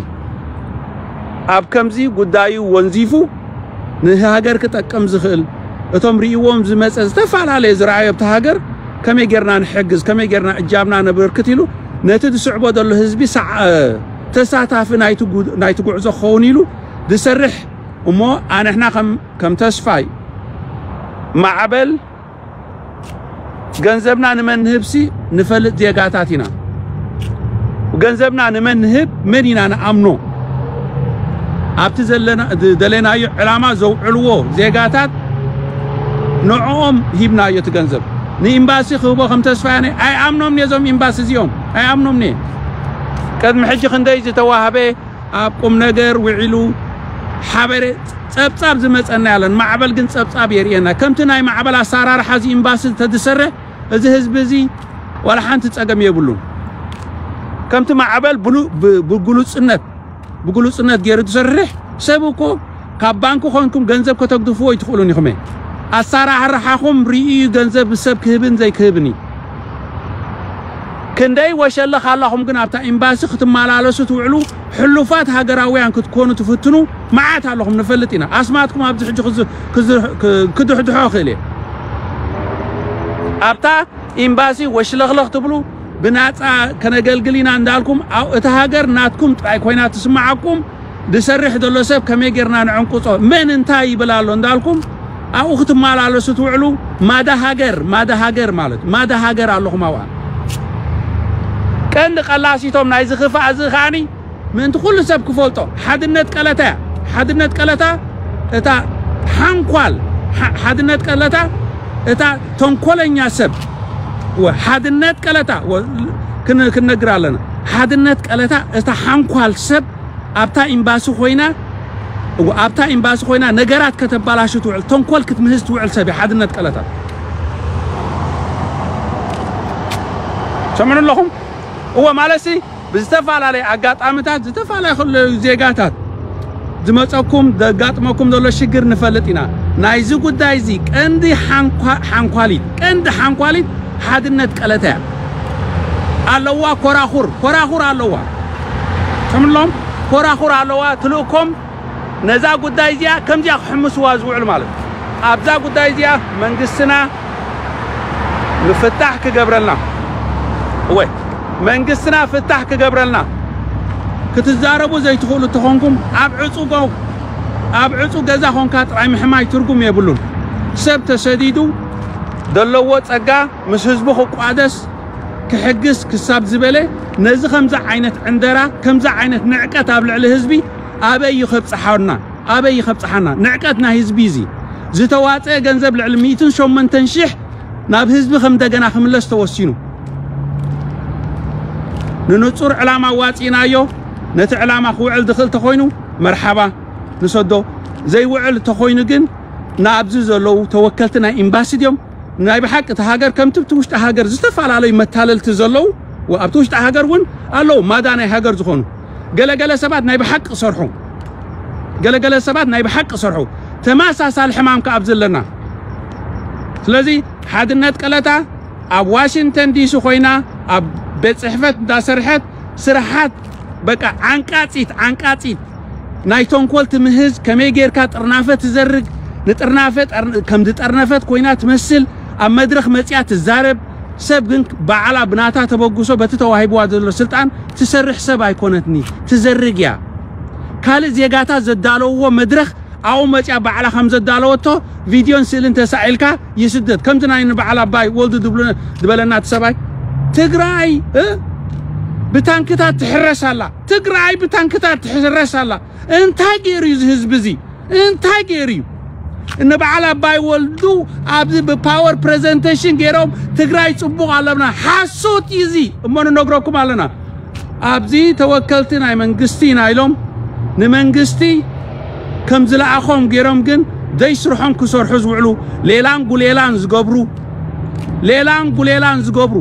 ኣብ ከምዚ ጉዳዩ ወንዚፉ ንሃገር ክጠቅም ዝኽእል እቶም ርእይዎም ዝመጸ ዝተፈላለየ ዝረኣዮ ኣብቲ ሃገር ከመይ ጌርና ንሕግዝ፣ ከመይ ጌርና እጃምና ነበርክት ኢሉ ነቲ ዝስዕቦ ዘሎ ህዝቢ ሳዕ-፣ ተሳታፊ ናይቲ ጉ-፣ ናይቲ ጉዕዞ ክኸውን ኢሉ ዝሰርሕ እሞ ኣንሕና ከም፣ ከም ተስፋይ ማዕበል ገንዘብና ንመን ንህብሲ ንፈልጥ ዜጋታት ኢና። ገንዘብና ንመን ንህብ፣ መን ኢና ንኣምኖ? ኣብቲ ዘለና፣ ዝደለናዮ ዕላማ ዘውዕልዎ ዜጋታት ንዕኦም ሂብናዮ እቲ ገንዘብ። ንኤምባሲ ክህቦ ከም ተስፋ ያነ ኣይኣምኖም እየ፣ እዞም ኤምባሲ እዚኦም ኣይኣምኖም እየ። ቅድሚ ሕጂ ክንደይ ዝተዋህበ ኣብ ቁም ነገር ውዒሉ ሓበሬ-፣ ጸብጻብ ዝመጸና ያለን። ማዕበል ግን ጸብጻብ የርእየና። ከምቲ ናይ ማዕበል ኣሰራርሓ እዚ ኤምባሲ ተዝሰርሕ እዚ ህዝቢ እዚ ዋላ ሓንቲ ጸገም የብሉን። ከምቲ ማዕበል ብሉ-፣ ብ-፣ ብግሉጽነት፣ ብግሉጽነት ገይሩ ዝሰርሕ ሰብ እኮ ካብ ባንክ ኮንኩም ገንዘብ ከተግድፍዎ ይትኽእሉን ኢኹም። ኣሰራርሓኹም ርእዩ ገንዘብ ሰብ ክህብን ዘይክህብን እዩ። ክንደይ ወሸለ ካላኹም ግን ኣብታ ኤምባሲ ክትመላለሱ ትውዕሉ ሕሉፋት ሃገራውያን ክትኮኑ ትፍትኑ መዓት ኣለኹም ንፈልጥ ኢና። ኣስማትኩም ኣብዚ ሕጂ ክዝ-፣ ክዝ-፣ ክ-፣ ክድሕድሖ ክእል እየ። ኣብታ ኤምባሲ ወሽለኽለኽ ትብሉ ብናጻ ከነገልግል ኢና እንዳልኩም ኣብ-፣ እታ ሃገር ናትኩም ጥራይ ኮይና ትስምዓኩም ዝሰርሕ ዘሎ ሰብ ከመይ ጌርና ንዕንቁጾ? መን እንታይ ይብል ኣሎ እንዳልኩም ኣብኡ ክትመላለሱ ትውዕሉ ማዳ ሃገር፣ ማዳ ሃገር ማለት ማዳ ሃገር ኣለኹም ኣብኣ። ቀንዲ ቀላሲቶም ናይዚ ክፋእ እዚ ከኣኒ ምእንቲ ኩሉ ሰብ ክፈልጦ ሓድነት ቀለታ እያ። ሓድነት ቀለታ እታ ሓንኳል፣ ሓ-፣ ሓድነት ቀለታ እታ ተንኮለኛ ሰብ ወ-፣ ሓድነት ቀለታ ወ-፣ ክን-፣ ክንነግር ኣለና። ሓድነት ቀለታ እታ ሓንኳል ሰብ ኣብታ ኤምባሲ ኮይና፣ እወ፣ ኣብታ ኤምባሲ ኮይና ነገራት ከተባላሹ ትውዕል፣ ተንኮል ክትምህዝ ትውዕል ሰብ እያ ሓድነት ቀለታ። ሰምዑ ኣለኹም? እወ፣ ማለትሲ ብዝተፈላለየ ኣጋጣሚታት ዝተፈላለዩ ዜጋታት ዝመፀኩም ዘጋጥመኩም ዘሎ ሽግር ንፈልጥ ኢና። ናይዚ ጉዳይ እዚ ቀንዲ ሓንኳ-፣ ሓንኳሊት፣ ቀንዲ ሓንኳሊት ሓድነት ቀለታ እያ። ኣለዋ ኮራኹር፣ ኮራኹር ኣለዋ። ትምሎም ኮራኹር ኣለዋ፣ ትልእኮም ነዛ ጉዳይ እዚኣ ከምዚኣ ክሕምስዋ ዝውዕል ማለት እዩ። ኣብዛ ጉዳይ እዚኣ መንግስትና ምፍታሕ ክገብረልና፣ እወ፣ መንግስትና ፍታሕ ክገብረልና፣ ክትዛረቡ ዘይትኽእሉ ተኾንኩም ኣብ ዕጹ ጎ-፣ ኣብ ዕጹ ገዛ ኾንካ ጥራይ ምሕማይ ትርጉም የብሉን። ሰብ ተሰዲዱ ዘለዎ ጸጋ ምስ ህዝቡ ክቋደስ ክሕግዝ ክሳብ ዝበለ ነዚ ከምዚ ዓይነት ዕንደራ፣ ከምዚ ዓይነት ንዕቀት ኣብ ልዕሊ ህዝቢ ኣበይ እዩ ከብጽሓና? ኣበይ እዩ ከብጽሓና? ንዕቀት ናይ ህዝቢ እዚ ዝተዋጸአ ገንዘብ ልዕሊ ሚእትን ሸሞንተን ሽሕ ናብ ህዝቢ ከም እንደገና ክምለስ ተወሲኑ። ንንጹር ዕላማ ዋጺእናዮ፣ ነቲ ዕላማ ክውዕል ዝኽእል ተኾይኑ መርሓባ ንሰዶ፣ ዘይውዕል ተኾይኑ ግን ንኣብዚ ዘለዉ ተወከልቲ ናይ ኤምባሲ ድዮም? ናይ ብሓቂ እቲ ሃገር ከምቲ ኣብቲ ውሽጢ ሃገር ዝተፈላለዩ መታለልቲ ዘለዉ፣ ወ-፣ ኣብቲ ውሽጢ ሃገር እውን ኣለዉ ማዳ ናይ ሃገር ዝኾኑ። ገለገለ ሰባት ናይ ብሓቂ ሰርሑ፣ ገለገለ ሰባት ናይ ብሓቂ ሰርሑ። ተመሳሳሊ ሕማም ከኣ ኣብዚ ኣለና። ስለዚ ሓድነት ቀለታ ኣብ ዋሽንግተን ዲሲ ኮይና ኣብ ቤት ጽሕፈት እንዳሰርሐት ስራሓት በቃ ዓንቃጺት፣ ዓንቃጺት ናይ ተንኮል ትምህዝ፣ ከመይ ጌርካ ጥርናፈ ትዘርግ፣ ንጥርናፈ ጠር-፣ ከም ዝጠርነፈት ኮይና ትመስል ኣብ መድረኽ መጺኣ ትዛረብ። ሰብ ግን ባዕላ ብናታ ተበግሶ በቲ ተዋሂብዋ ዘሎ ስልጣን ትሰርሕ ሰብ ኣይኮነትኒ፣ ትዘርግ እያ። ካልእ ዜጋታት ዘዳለውዎ መድረኽ ኣብኡ መጺኣ ባዕላ ከም ዘዳለወቶ ቪድዮን ስእልን ተሳኢልካ ይስደድ። ከምቲ ናይ ንበዓል ኣባይ ወልዱ ዝብሉ-፣ ዝበለና እቲ ሰብኣይ፣ ትግራይ፣ እ፣ ብታንክታት ትሕረስ ኣላ። ትግራይ ብታንክታት ትሕረስ ኣላ። እንታይ ገይሩ እዩ እዚ ህዝቢ እዚ? እንታይ ገይሩ እዩ? እነ በዓል ኣባይ ወልዱ ኣብዚ ብፓወር ፕሬዘንቴሽን ገይሮም ትግራይ ጽቡቕ ኣለና። ሓሶት እዩ እዚ። እሞ ንነግረኩም ኣለና። ኣብዚ ተወከልቲ ናይ መንግስቲ ኢና ኢሎም ንመንግስቲ ከም ዝለኣኾም ገይሮም ግን ደይ ስርሖም ክሰርሑ ዝውዕሉ ሌላን ጉሌላን ዝገብሩ፣ ሌላን ጉሌላን ዝገብሩ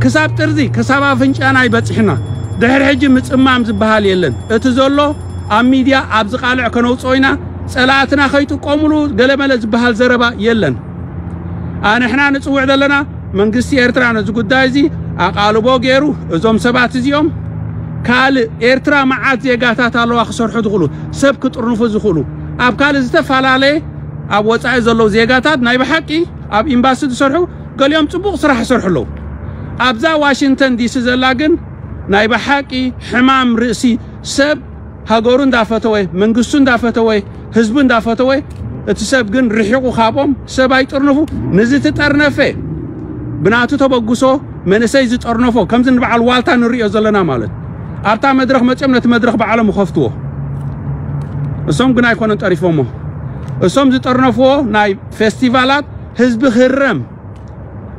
ክሳብ ጥርዚ ክሳብ ኣፍንጫና ይበጽሕና። ድሕሪ ሕጂ ምጽማም ዝበሃል የለን። እቲ ዘሎ ኣብ ሚድያ ኣብዚ ቃልዕ ከነውፅኦ ኢና። ጸላእትና ከይጥቀሙሉ ገለመለ ዝበሃል ዘረባ የለን። ኣንሕና ንጽውዕ ዘለና መንግስቲ ኤርትራ ነዚ ጉዳይ እዚ ኣቓልቦ ገይሩ እዞም ሰባት እዚኦም ካልእ ኤርትራ መዓት ዜጋታት ኣለዋ ክሰርሑ ዝኽእሉ፣ ሰብ ክጥርንፉ ዝኽእሉ። ኣብ ካልእ ዝተፈላለየ ኣብ ወጻኢ ዘለዉ ዜጋታት ናይ ብሓቂ ኣብ ኤምባሲ ዝሰርሑ፣ ገሊኦም ጽቡቕ ስራሕ ይሰርሑ ኣለዉ። ኣብዛ ዋሽንግተን ዲሲ ዘላ ግን ናይ ብሓቂ ሕማም ርእሲ፣ ሰብ ሃገሩ እንዳፈተወ፣ መንግስቱ እንዳፈተወ፣ ህዝቡ እንዳፈተወ፣ እቲ ሰብ ግን ርሒቑ ካብኦም። ሰብ ኣይጥርንፉ። ንዝተጠርነፈ ብናቱ ተበግሶ መንእሰይ ዝጠርነፎ ከምዚ ንበዓል ዋልታ ንሪኦ ዘለና ማለት ኣብታ መድረኽ መፅኦም ነቲ መድረኽ ባዕሎም ይኸፍትዎ። እሶም ግን ኣይኮነን ጠሪፎሞ። እሶም ዝጠርነፍዎ ናይ ፌስቲቫላት ህዝቢ ክህረም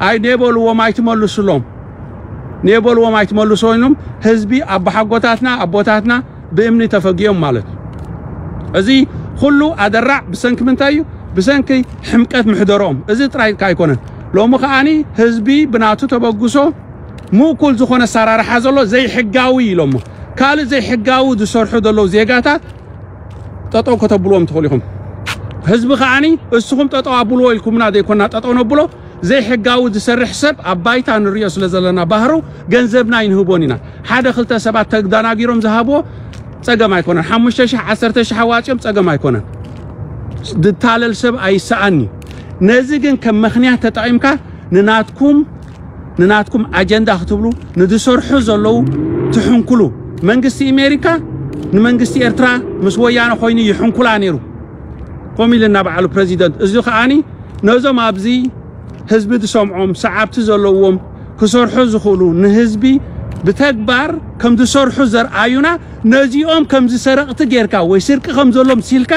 ኣይ ኔበልዎም ኣይትመልሱሎም ኔበልዎም ኣይትመልሱ ኮይኖም ህዝቢ ኣቦሓጎታትና ኣቦታትና ብእምኒ ተፈጊኦም ማለት እዩ። እዚ ኩሉ ኣደራዕ ብሰንኪ ምንታይ እዩ? ብሰንኪ ሕምቀት ምሕደሮም። እዚ ጥራይ ከ ኣይኮነን። ሎሚ ከኣኒ ህዝቢ ብናቱ ተበግሶ ምእኩል ዝኾነ ኣሰራርሓ ዘሎ ዘይሕጋዊ ኢሎሞ ካልእ ዘይሕጋዊ ዝሰርሑ ዘለዉ ዜጋታት ጠጠው ከተብልዎም ትኽእሉ ኢኹም። ህዝቢ ከኣኒ እስኹም ጠጠው ኣብልዎ ኢልኩምና ዘይኮና ጠጠው ነብሎ ዘይሕጋዊ ዝሰርሕ ሰብ ኣብ ባይታ ንሪኦ ስለ ዘለና ባህሩ ገንዘብና ይንህቦን ኢና። ሓደ ክልተ ሰባት ተዳናጊሮም ዝሃብዎ ጸገም ኣይኮነን። ሓሙሽተ ሽሕ ዓሰርተ ሽሕ ኣዋጺኦም ጸገም ኣይኮነን። ዝታለል ሰብ ኣይሰኣኒ። ነዚ ግን ከም ምኽንያት ተጠቒምካ ንናትኩም ንናትኩም ኣጀንዳ ክትብሉ ንዝሰርሑ ዘለዉ ትሕንኩሉ። መንግስቲ ኣሜሪካ ንመንግስቲ ኤርትራ ምስ ወያነ ኮይኑ ይሕንኩላ ነይሩ። ከምኡ ኢልና በዓሉ ፕረዚደንት። እዚ ከኣኒ ነዞም ኣብዚ ህዝቢ ዝሰምዖም ሰዓብቲ ዘለዎም ክሰርሑ ዝኽእሉ ንህዝቢ ብተግባር ከም ዝሰርሑ ዘርኣዩና ነዚኦም ከም ዝሰረቕቲ ጌርካ ወይ ስርቂ ከም ዘሎም ሲልካ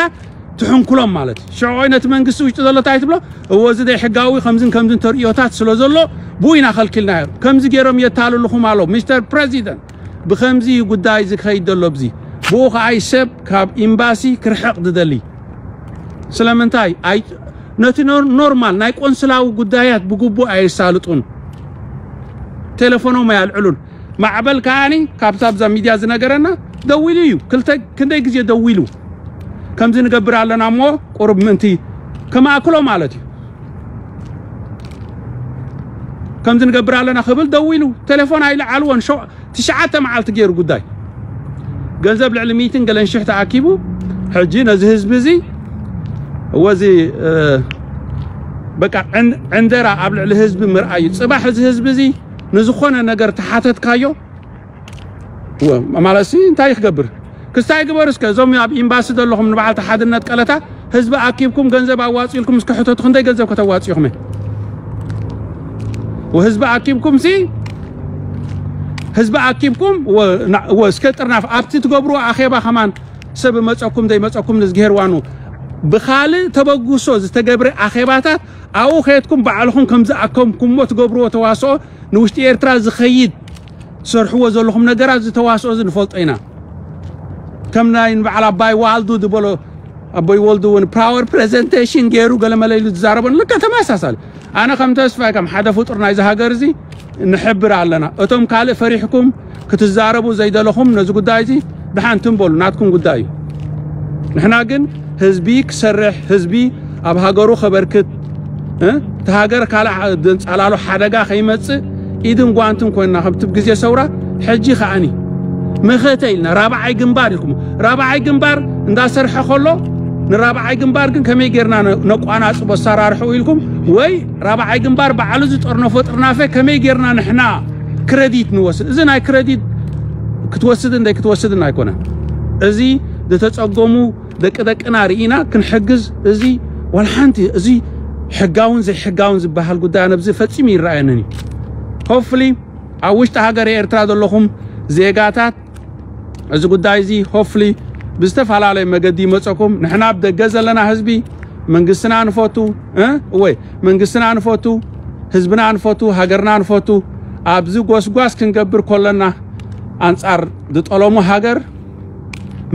ትሕንኩሎም ማለት እዩ። ሽዑ ነቲ መንግስቲ ውሽጢ ዘሎ እንታይ ትብሎ? እዎ እዚ ዘይሕጋዊ ከምዝን ከምዝን ተርእዮታት ስለ ዘሎ ብኡ ኢና ከልኪልናዮ። ከምዚ ገይሮም የታልልኹም ኣሎ ሚስተር ፕረዚደንት። ብኸምዚ እዩ ጉዳይ ዝኸይድ ዘሎ ብዚ። ብኡ ከኣይ ሰብ ካብ ኤምባሲ ክርሕቕ ዝደሊ ስለምንታይ ኣይ ነቲ ኖር- ኖርማል ናይ ቆንስላዊ ጉዳያት ብግቡእ ኣየሳልጡን። ቴሌፎኖም ኣያልዕሉን። ማዕበል ከኣኒ ካብታ ኣብዛ ሚድያ ዝነገረና ደዊሉ እዩ። ክልተ ክንደይ ግዜ ደዊሉ ከምዚ ንገብር ኣለና እሞ ቁሩብ ምእንቲ ከማእክሎ ማለት እዩ። ከምዚ ንገብር ኣለና ክብል ደዊሉ ቴሌፎን ኣይለዓልዎን። ሸው- ትሽዓተ መዓልቲ ገይሩ ጉዳይ ገንዘብ ልዕሊ ሚትን ገለን ሽሕ ተኣኪቡ ሕጂ ነዚ ህዝቢ እዚ ወዚ እ፣ በቃ ዕን- ዕንደራ ኣብ ልዕሊ ህዝቢ ምርኣዩ። ጽባሕ እዚ ህዝቢ እዚ ንዝኾነ ነገር ተሓተትካዮ ወ- ማለት ሲ እንታይ ክገብር ክስታይ ግበር እስከ እዞም ኣብ ኤምባሲ ዘለኹም ንበዓልቲ ሓድነት ቀለታ ህዝቢ ኣኪብኩም ገንዘብ ኣዋፂልኩም እስከ ሕተቱ። ክንደይ ገንዘብ ከተዋፂኹም ወህዝቢ ኣኪብኩም ሲ ህዝቢ ኣኪብኩም ወ- ና- ወ- እስከ ጥርናፍ ኣብቲ ትገብርዎ ኣኼባ ከማን ሰብ መፀኩም ዘይመፀኩም ንዝግሄር ዋኑ ብካልእ ተበግሶ ዝተገብረ ኣኼባታት ኣብኡ ከየትኩም ባዕልኹም ከም ዝኣከምኩምዎ ትገብርዎ ተዋስኦ ንውሽጢ ኤርትራ ዝኸይድ ትሰርሕዎ ዘለኹም ነገራት ዝተዋስኦ እዚ ንፈልጦ ኢና። ከም ናይ ንበዓል ኣባይ ዋልዱ ዝበሎ ኣቦይ ወልዱ እውን ፓወር ፕሬዘንቴሽን ገይሩ ገለመለ ኢሉ ዝዛረበ ልከ ተመሳሳሊ። ኣነ ከም ተስፋይ ከም ሓደ ፍጡር ናይዚ ሃገር እዚ ንሕብር ኣለና። እቶም ካልእ ፈሪሕኩም ክትዛረቡ ዘይደለኹም ነዚ ጉዳይ እዚ ደሓን ትም በሉ፣ ናትኩም ጉዳይ እዩ። ንሕና ግን ህዝቢ ክሰርሕ፣ ህዝቢ ኣብ ሃገሩ ከበርክት፣ እ? እቲ ሃገር ካልእ ዘንጻላሉ ሓደጋ ከይመጽእ ኢድን ጓንትን ኮይንና ከምቲ ግዜ ሰውራ ሕጂ ከኣኒ መኸተ ኢልና ራብዓይ ግንባር ኢልኩም ራብዓይ ግንባር እንዳሰርሐ ከሎ ንራብዓይ ግንባር ግን ከመይ ጌርና ነ- ነቋናጽቦ ኣሰራርሑ ኢልኩም ወይ ራብዓይ ግንባር ባዕሉ ዝጠርነፎ ጥርናፈ ከመይ ጌርና ንሕና ክረዲት ንወስድ። እዚ ናይ ክረዲት ክትወስድን ደይ ክትወስድን ኣይኮነን። እዚ ዝተጸገሙ ደቂ ደቅና ርኢና ክንሕግዝ እዚ ዋላ ሓንቲ እዚ ሕጋውን ዘይሕጋውን ዝበሃል ጉዳይ ኣነ ብዚ ፈጺሙ ይረኣየንን እዩ። ሆፍሊ ኣብ ውሽጢ ሃገር ኤርትራ ዘለኹም ዜጋታት እዚ ጉዳይ እዚ ሆፍሊ ብዝተፈላለየ መገዲ ይመፀኩም። ንሕና ኣብ ደገ ዘለና ህዝቢ መንግስትና ንፈቱ እ? ወይ መንግስትና ንፈቱ ህዝብና ንፈቱ ሃገርና ንፈቱ ኣብዚ ጎስጓስ ክንገብር ከለና ኣንፃር ዝጠለሙ ሃገር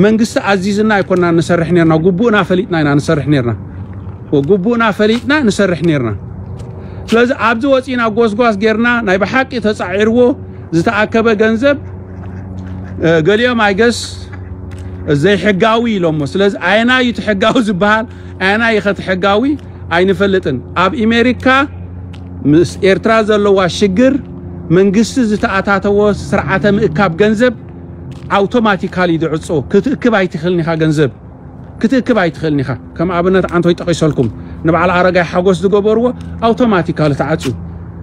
መንግስቲ ኣዚዝና ኣይኮና ንሰርሕ ነርና፣ ግቡእና ፈሊጥና ኢና ንሰርሕ ነርና። ግቡእና ፈሊጥና ንሰርሕ ነርና። ስለዚ ኣብዚ ወፂና ጎስጓስ ጌርና ናይ ብሓቂ ተፃዒርዎ ዝተኣከበ ገንዘብ እ፣ ገሊኦም ኣይገስ ዘይሕጋዊ ኢሎሞ። ስለዚ ኣየናይ እዩ እቲ ሕጋዊ ዝበሃል ኣየናይ እዩ ከቲ ሕጋዊ ኣይንፈልጥን። ኣብ ኣሜሪካ ምስ ኤርትራ ዘለዋ ሽግር መንግስቲ ዝተኣታተዎ ስርዓተ ምእካብ ገንዘብ ኣውቶማቲካሊ ድዕጾ ክትእክብ ኣይትኽእልን ኢኻ። ገንዘብ ክትእክብ ኣይትኽእልን ኢኻ። ከም ኣብነት ዓንቶይ ጠቒሰልኩም፣ ንበዓል ኣረጋይ ሓጎስ ዝገበርዎ ኣውቶማቲካሊ ተዓጽዩ።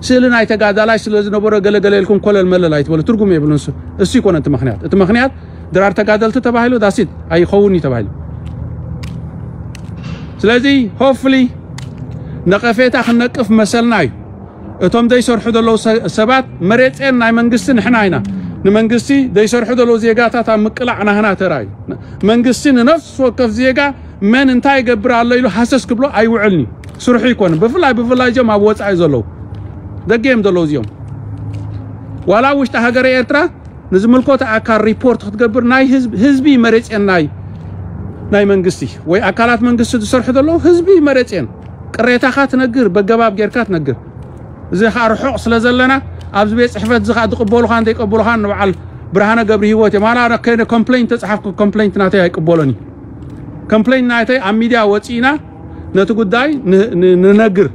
ስእሊ ናይ ተጋዳላይ ስለ ዝነበረ ገለገለ ኢልኩም ኮለል መለል ኣይትበሉ። ትርጉም የብሉን። እሱ እሱ ይኮነ እቲ ምኽንያት። እቲ ምኽንያት ድራር ተጋደልቲ ተባሂሉ ዳሲት ኣይኸውን እዩ ተባሂሉ። ስለዚ ሆፍሊ ነቐፌታ ክንነቅፍ መሰልና እዩ። እቶም ዘይሰርሑ ዘለዉ ሰባት መሬፅን ናይ መንግስቲ ንሕና ኢና። ንመንግስቲ ዘይሰርሑ ዘለዉ ዜጋታት ኣብ ምቅላዕ ናህና ተራ እዩ። መንግስቲ ንነፍሲ ወከፍ ዜጋ መን እንታይ ይገብር ኣሎ ኢሉ ሃሰስ ክብሎ ኣይውዕልን እዩ። ስርሑ ይኮን። ብፍላይ ብፍላይ እዚኦም ኣብ ወፃኢ ዘለዉ ደገ እዮም ዘለዉ እዚኦም። ዋላ ውሽጢ ሃገረ ኤርትራ ንዝምልኮተ ኣካል ሪፖርት ክትገብር ናይ ህዝቢ መሬፅን ናይ ናይ መንግስቲ ወይ ኣካላት መንግስቲ ዝሰርሑ ዘለዉ ህዝቢ መሬፅን ቅሬታኻ ትነግር፣ በገባብ ጌርካ ትነግር። እዚ ከዓ ርሑቕ ስለ ዘለና ኣብዚ ቤት ፅሕፈት እዚ ከዓ ዝቕበሉኻን ዘይቀበሉኻን ንበዓል ብርሃነ ገብረ ህይወት እዮም። ኣነ ከይደ ኮምፕሌንት ተፅሓፍኩ ኮምፕሌንት ናተይ ኣይቅበሎን እዩ። ኮምፕሌንት ናተይ ኣብ ሚድያ ወፂእና ነቲ ጉዳይ ንነግር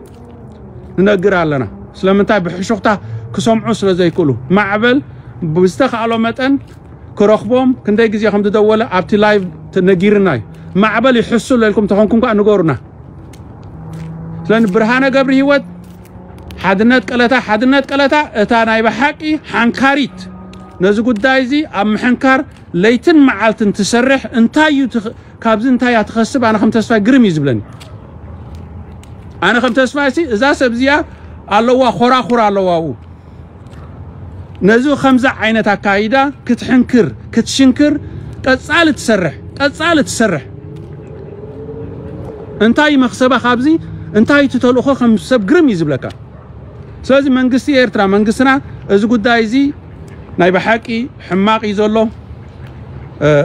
ንነግር ኣለና። ስለምንታይ ብሕሹኽታ ክሰምዑ ስለ ዘይክእሉ ማዕበል ብዝተኻእሎ መጠን ክረኽቦም ክንደይ ግዜ ከም ዝደወለ ኣብቲ ላይቭ ነጊርና እዩ። ማዕበል ይሕሱ ለልኩም ተኾንኩም ከዓ ንገሩና። ስለዚ ብርሃነ ገብሪ ህይወት ሓድነት ቀለታ ሓድነት ቀለታ እታ ናይ ብሓቂ ሓንካሪት ነዚ ጉዳይ እዚ ኣብ ምሕንካር ለይትን መዓልትን ትሰርሕ እንታይ እዩ ትኽ- ካብዚ እንታይ እያ ትኸስብ? ኣነ ከም ተስፋይ ግርም እዩ ዝብለኒ። ኣነ ከም ተስፋይ ሲ እዛ ሰብ እዚኣ ኣለዋ፣ ኮራኹር ኣለዋ ኣብኡ። ነዚ ከምዚ ዓይነት ኣካይዳ ክትሕንክር ክትሽንክር ቀጻሊ ትሰርሕ ቀጻሊ ትሰርሕ እንታይ መኽሰባ ካብዚ እንታይ እቲ ተልእኾ ከም ሰብ ግርም እዩ ዝብለካ። ስለዚ መንግስቲ ኤርትራ መንግስትና እዚ ጉዳይ እዚ ናይ ብሓቂ ሕማቕ እዩ ዘሎ።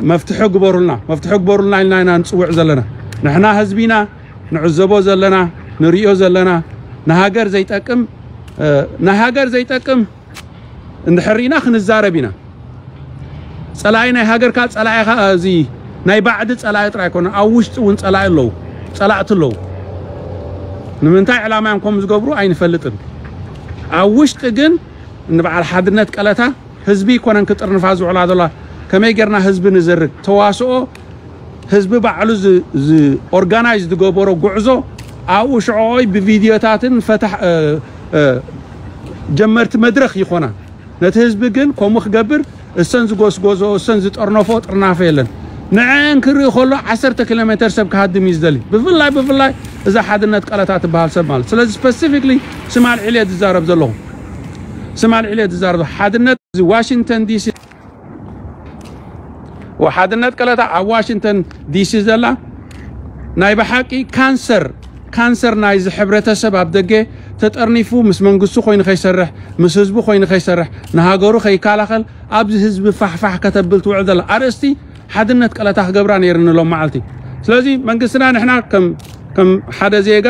መፍትሒ ግበሩልና መፍትሒ ግበሩልና ኢልና ኢና ንፅውዕ ዘለና። ንሕና ህዝቢና ንዕዘቦ ዘለና ንሪኦ ዘለና ንሃገር ዘይጠቅም ንሃገር ዘይጠቅም እንድሕር ኢና ክንዛረብ ኢና። ፀላኢ ናይ ሃገርካ ፀላኢኻ እዚ ናይ ባዕዲ ፀላኢ ጥራይ ኣይኮነ ኣብ ውሽጢ እውን ፀላኢ ኣለዉ ፀላእቲ ኣለዉ። ንምንታይ ዕላማ እዮም ከም ዝገብሩ ኣይንፈልጥን። ኣብ ውሽጢ ግን ንበዓል ሓድነት ቀለታ ህዝቢ ይኮነን ክጥርንፋ ዝውዕላ ዘላ። ከመይ ጌርና ህዝቢ ንዘርግ ተዋስኦ ህዝቢ ባዕሉ ኦርጋናይዝ ዝገበሮ ጉዕዞ ኣብኡ ሽዕኦይ ብቪድዮታትን ፈታሕ ጀመርቲ መድረክ ይኾና። ነቲ ህዝቢ ግን ከምኡ ክገብር እሰን ዝጎስጎዞ እሰን ዝጠርነፎ ጥርናፈ የለን። ንዕን ክርኢ ከሎ ዓሰርተ ኪሎ ሜተር ሰብ ክሃድም እዩ ዝደሊ። ብፍላይ ብፍላይ እዛ ሓድነት ቀለታ ትበሃል ሰብ ማለት ስለዚ ስፐሲፊክሊ ስማል ዕልየ ዝዛረብ ዘለኹ ስማል ዕልየ ዝዛረብ ሓድነት እዚ ዋሽንግተን ዲሲ ወሓድነት ቀለታ ኣብ ዋሽንግተን ዲሲ ዘላ ናይ ብሓቂ ካንሰር ካንሰር ናይዚ ሕብረተሰብ ኣብ ደገ ተጠርኒፉ ምስ መንግስቱ ኮይኑ ከይሰርሕ ምስ ህዝቡ ኮይኑ ከይሰርሕ ንሃገሩ ከይከላኸል ኣብዚ ህዝቢ ፋሕፋሕ ከተብል ትውዕል ዘላ ኣርእስቲ ሓድነት ቀለታ ክገብራ ነይርኒ ሎም መዓልቲ። ስለዚ መንግስትና ንሕና ከም ሓደ ዜጋ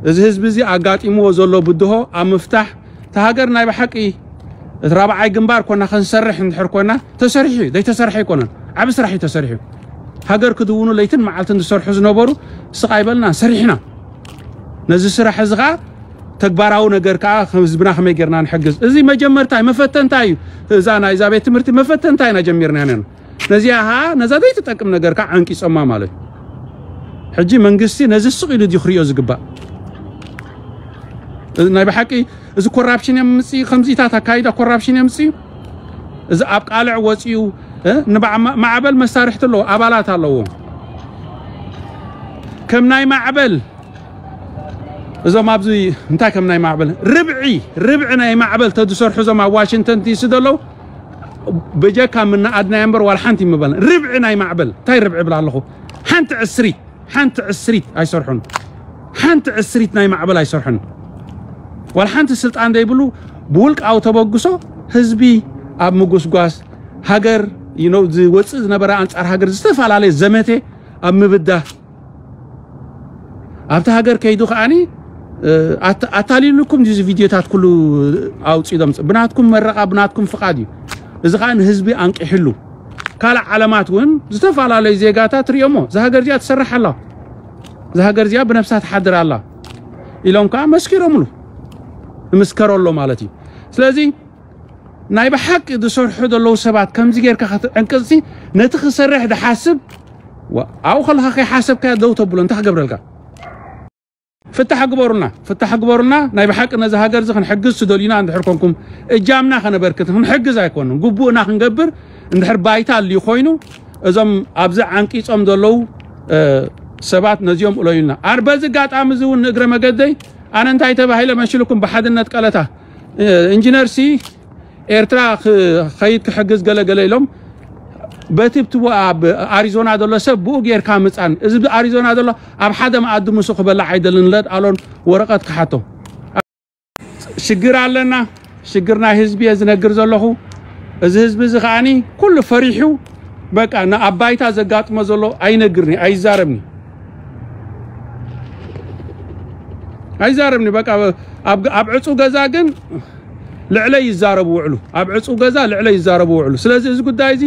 እዚ ህዝቢ እዚ ኣጋጢምዎ ዘሎ ብድሆ ኣብ ምፍታሕ እታ ሃገር ናይ ብሓቂ እቲ ራብዓይ ግንባር ኮና ክንሰርሕ እንድሕር ኮና ተሰሪሑ እዩ ዘይተሰርሐ ኣይኮነን። ዓብ ስራሕ እዩ ተሰሪሑ። ሃገር ክድውኑ ለይትን መዓልትን ዝሰርሑ ዝነበሩ ስቕ ኣይበልና ሰሪሕና። ነዚ ስራሕ እዚ ከዓ ተግባራዊ ነገር ከዓ ህዝብና ከመይ ጌርና ንሕግዝ እዚ መጀመርታ እዩ መፈተንታ እዩ። እዛ ናይዛ ቤት ትምህርቲ መፈተንታ ኢና ጀሚርና ነና። ነዚኣ ኸዓ ነዛ ዘይትጠቅም ነገር ከዓ ዓንቂጾማ ማለት እዩ። ሕጂ መንግስቲ ነዚ ስቕ ኢሉ ድዩ ክሪኦ ዝግባእ? ናይ ብሓቂ እዚ ኮራፕሽን የምፅእ ከምዚታት ኣካይዳ ኮራፕሽን የምፅእ። እዚ ኣብ ቃልዕ ወፂኡ ማዕበል መሳርሕቲ ኣለዎ ኣባላት ኣለዎ። ከም ናይ ማዕበል እዞም ኣብዚ እንታይ ከም ናይ ማዕበል ርብዒ ርብዒ ናይ ማዕበል ተዝሰርሑ እዞም ኣብ ዋሽንግተን ዲሲ ዘለዉ ብጀካ ምናኣድናዮ እምበር ዋላ ሓንቲ ይምበልና ርብዒ ናይ ማዕበል እንታይ ርብዒ ይብል ኣለኹ ሓንቲ ዕስሪት ሓንቲ ዕስሪት ኣይሰርሑን ሓንቲ ዕስሪት ናይ ማዕበል ኣይሰርሑን ዋላ ሓንቲ ስልጣን ዘይብሉ ብውልቃዊ ተበግሶ ህዝቢ ኣብ ምጉስጓስ ሃገር ዝወፅእ ዝነበረ ኣንፃር ሃገር ዝተፈላለየ ዘመተ ኣብ ምብዳህ ኣብቲ ሃገር ከይዱ ከዓኒ ኣታሊሉኩም እዚ ቪድዮታት ኩሉ ኣውፂኦም ብናትኩም መረቓ ብናትኩም ፍቓድ እዩ። እዚ ከዓ ንህዝቢ ኣንቂሕሉ ካልእ ዓለማት እውን ዝተፈላለዩ ዜጋታት ሪኦሞ እዛ ሃገር እዚኣ ትሰርሕ ኣላ እዛ ሃገር እዚኣ ብነብሳ ትሓድር ኣላ ኢሎም ከዓ መስኪሮምሉ ንምስከረሎ ማለት እዩ። ስለዚ ናይ ብሓቂ ዝሰርሑ ዘለዉ ሰባት ከምዚ ጌርካ ክትዕንቅጽ፣ ነቲ ክሰርሕ ዝሓስብ፣ ዋ፣ ኣብኡ ከለኻ ከይሓሰብካዮ ደው ተብሎ፣ እንታይ ክገብረልካ? ፍታሕ ግበሩልና፣ ፍታሕ ግበሩልና። ናይ ብሓቂ ነዚ ሃገር እዚ ክንሕግዝ ትደልዩና እንድሕር ኮንኩም፣ እጃምና ከነበርክት፣ ክንሕግዝ ኣይኮንን፣ ግቡእና ክንገብር እንድሕር ባይታ ኣልዩ ኮይኑ፣ እዞም ኣብዚ ዓንቂጾም ዘለዉ፣ እ፣ ሰባት ነዚኦም እለዩልና። ኣር በዚ ኣጋጣሚ እዚ እውን ንእግረ መገደይ ኣነ እንታይ ተባሂለ መሲልኩም፣ ብሓድነት ቀለታ፣ እ፣ ኢንጂነር ሲ ኤርትራ ክኸይድ ክሕግዝ ገለ ገለ ኢሎም፣ በቲ ብቲ ኣብ ኣሪዞና ዘሎ ሰብ ብኡ ጌርካ ምጻን፣ እዚ ኣብ ኣሪዞና ዘሎ ኣብ ሓደ መኣዲ ምስኡ ክበላዕ ኣይደልን፣ ለድኣሎን ወረቐት ክሓቶ። ሽግር ኣለና፣ ሽግር ናይ ህዝቢ እየ ዝነግር ዘለኹ። እዚ ህዝቢ እዚ ከዓኒ ኩሉ ፈሪሑ፣ በቃ፣ ንኣብ ባይታ ዘጋጥሞ ዘሎ ኣይነግርኒ፣ ኣይዛረብኒ፣ ኣይዛረብኒ። በቃ፣ ኣብ፣ ኣብ ዕጹ ገዛ ግን ልዕለይ ይዛረቡ ውዕሉ፣ ኣብ ዕጹ ገዛ ልዕለይ ይዛረቡ ውዕሉ። ስለዚ እዚ ጉዳይ እዚ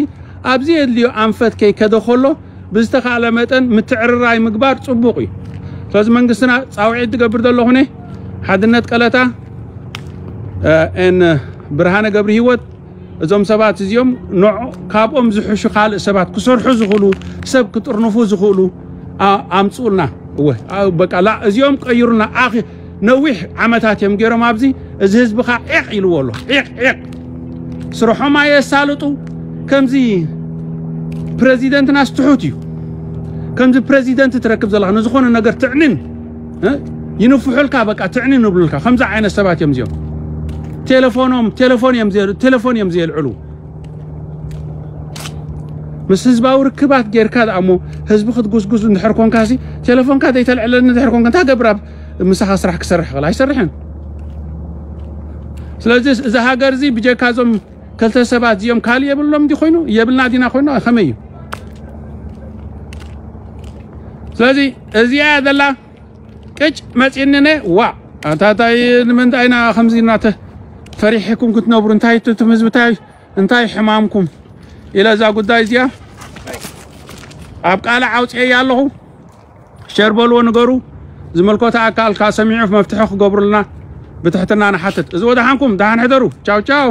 ኣብዚ የድልዮ ኣንፈት ከይከደ ከሎ ብዝተኻእለ መጠን ምትዕርራይ ምግባር ጽቡቕ እዩ። ስለዚ መንግስትና ጻውዒት ዝገብር ዘለኹ እኔ ሓድነት ቀለታ፣ እ፣ ኤን ብርሃነ ገብሪ ህይወት፣ እዞም ሰባት እዚኦም ንዕ-፣ ካብኦም ዝሕሹ ካልእ ሰባት ክሰርሑ ዝኽእሉ፣ ሰብ ክጥርንፉ ዝኽእሉ ኣ-፣ ኣምጽኡልና። እወ፣ ኣ-፣ በቃ ላ-፣ እዚኦም ቀይሩና። ኣኺ-፣ ነዊሕ ዓመታት እዮም ገይሮም ኣብዚ። እዚ ህዝቢ ኸዓ ዒቕ ኢልዎ ኣሎ። ዒቕ፣ ዒቕ። ስርሖም ኣየሳልጡ። ከምዚ ፕረዚደንትና ስትሑት እዩ። ከምዚ ፕረዚደንት ትረክብ ዘለኻ ንዝኾነ ነገር ትዕንን፣ እ? ይንፍሑልካ፣ በቃ ትዕንን ይብሉልካ። ከምዚ ዓይነት ሰባት እዮም እዚኦም። ቴሌፎኖም፣ ቴሌፎን እዮም ዘ-፣ ቴሌፎን እዮም ዘየልዕሉ። ምስ ህዝባዊ ርክባት ጌርካ ደኣ እሞ ህዝቢ ክትጉስጉስ እንድሕር ኮንካሲ፣ ቴሌፎንካ ዘይተልዕለኒ እንድሕር ኮንካ፣ እንታይ ገብር ኣብ ምሳኻ ስራሕ ክሰርሕ ክእል? ኣይሰርሕን። ስለዚ እዚ ሃገር እዚ ብጀካ እዞም ክልተ ሰባት እዚኦም ካልእ የብሎም እንዲ ኮይኑ፣ የብልና ዲና ኮይኑ፣ ከመይ እዩ? ስለዚ እዚኣ እያ ዘላ። ቅጭ መጺእኒ እኔ፣ ዋ፣ ኣንታ እንታይ ንምንታይ ኢና ከምዚ እናተ-፣ ፈሪሕኩም ክትነብሩ? እንታይ ትትም ህዝቢ እንታይ፣ እንታይ ሕማምኩም? ኢለ እዛ ጉዳይ እዚኣ ኣብ ቃልዕ ኣውጽኤያ ኣለኹ። ሸር በልዎ፣ ንገሩ። ዝመልከቶ ኣካል ከኣ ሰሚዑ መፍትሒ ክገብሩልና ብትሕትና ንሓትት። እዚ ወደሓንኩም፣ ደሓን ሕደሩ። ቻው ቻው።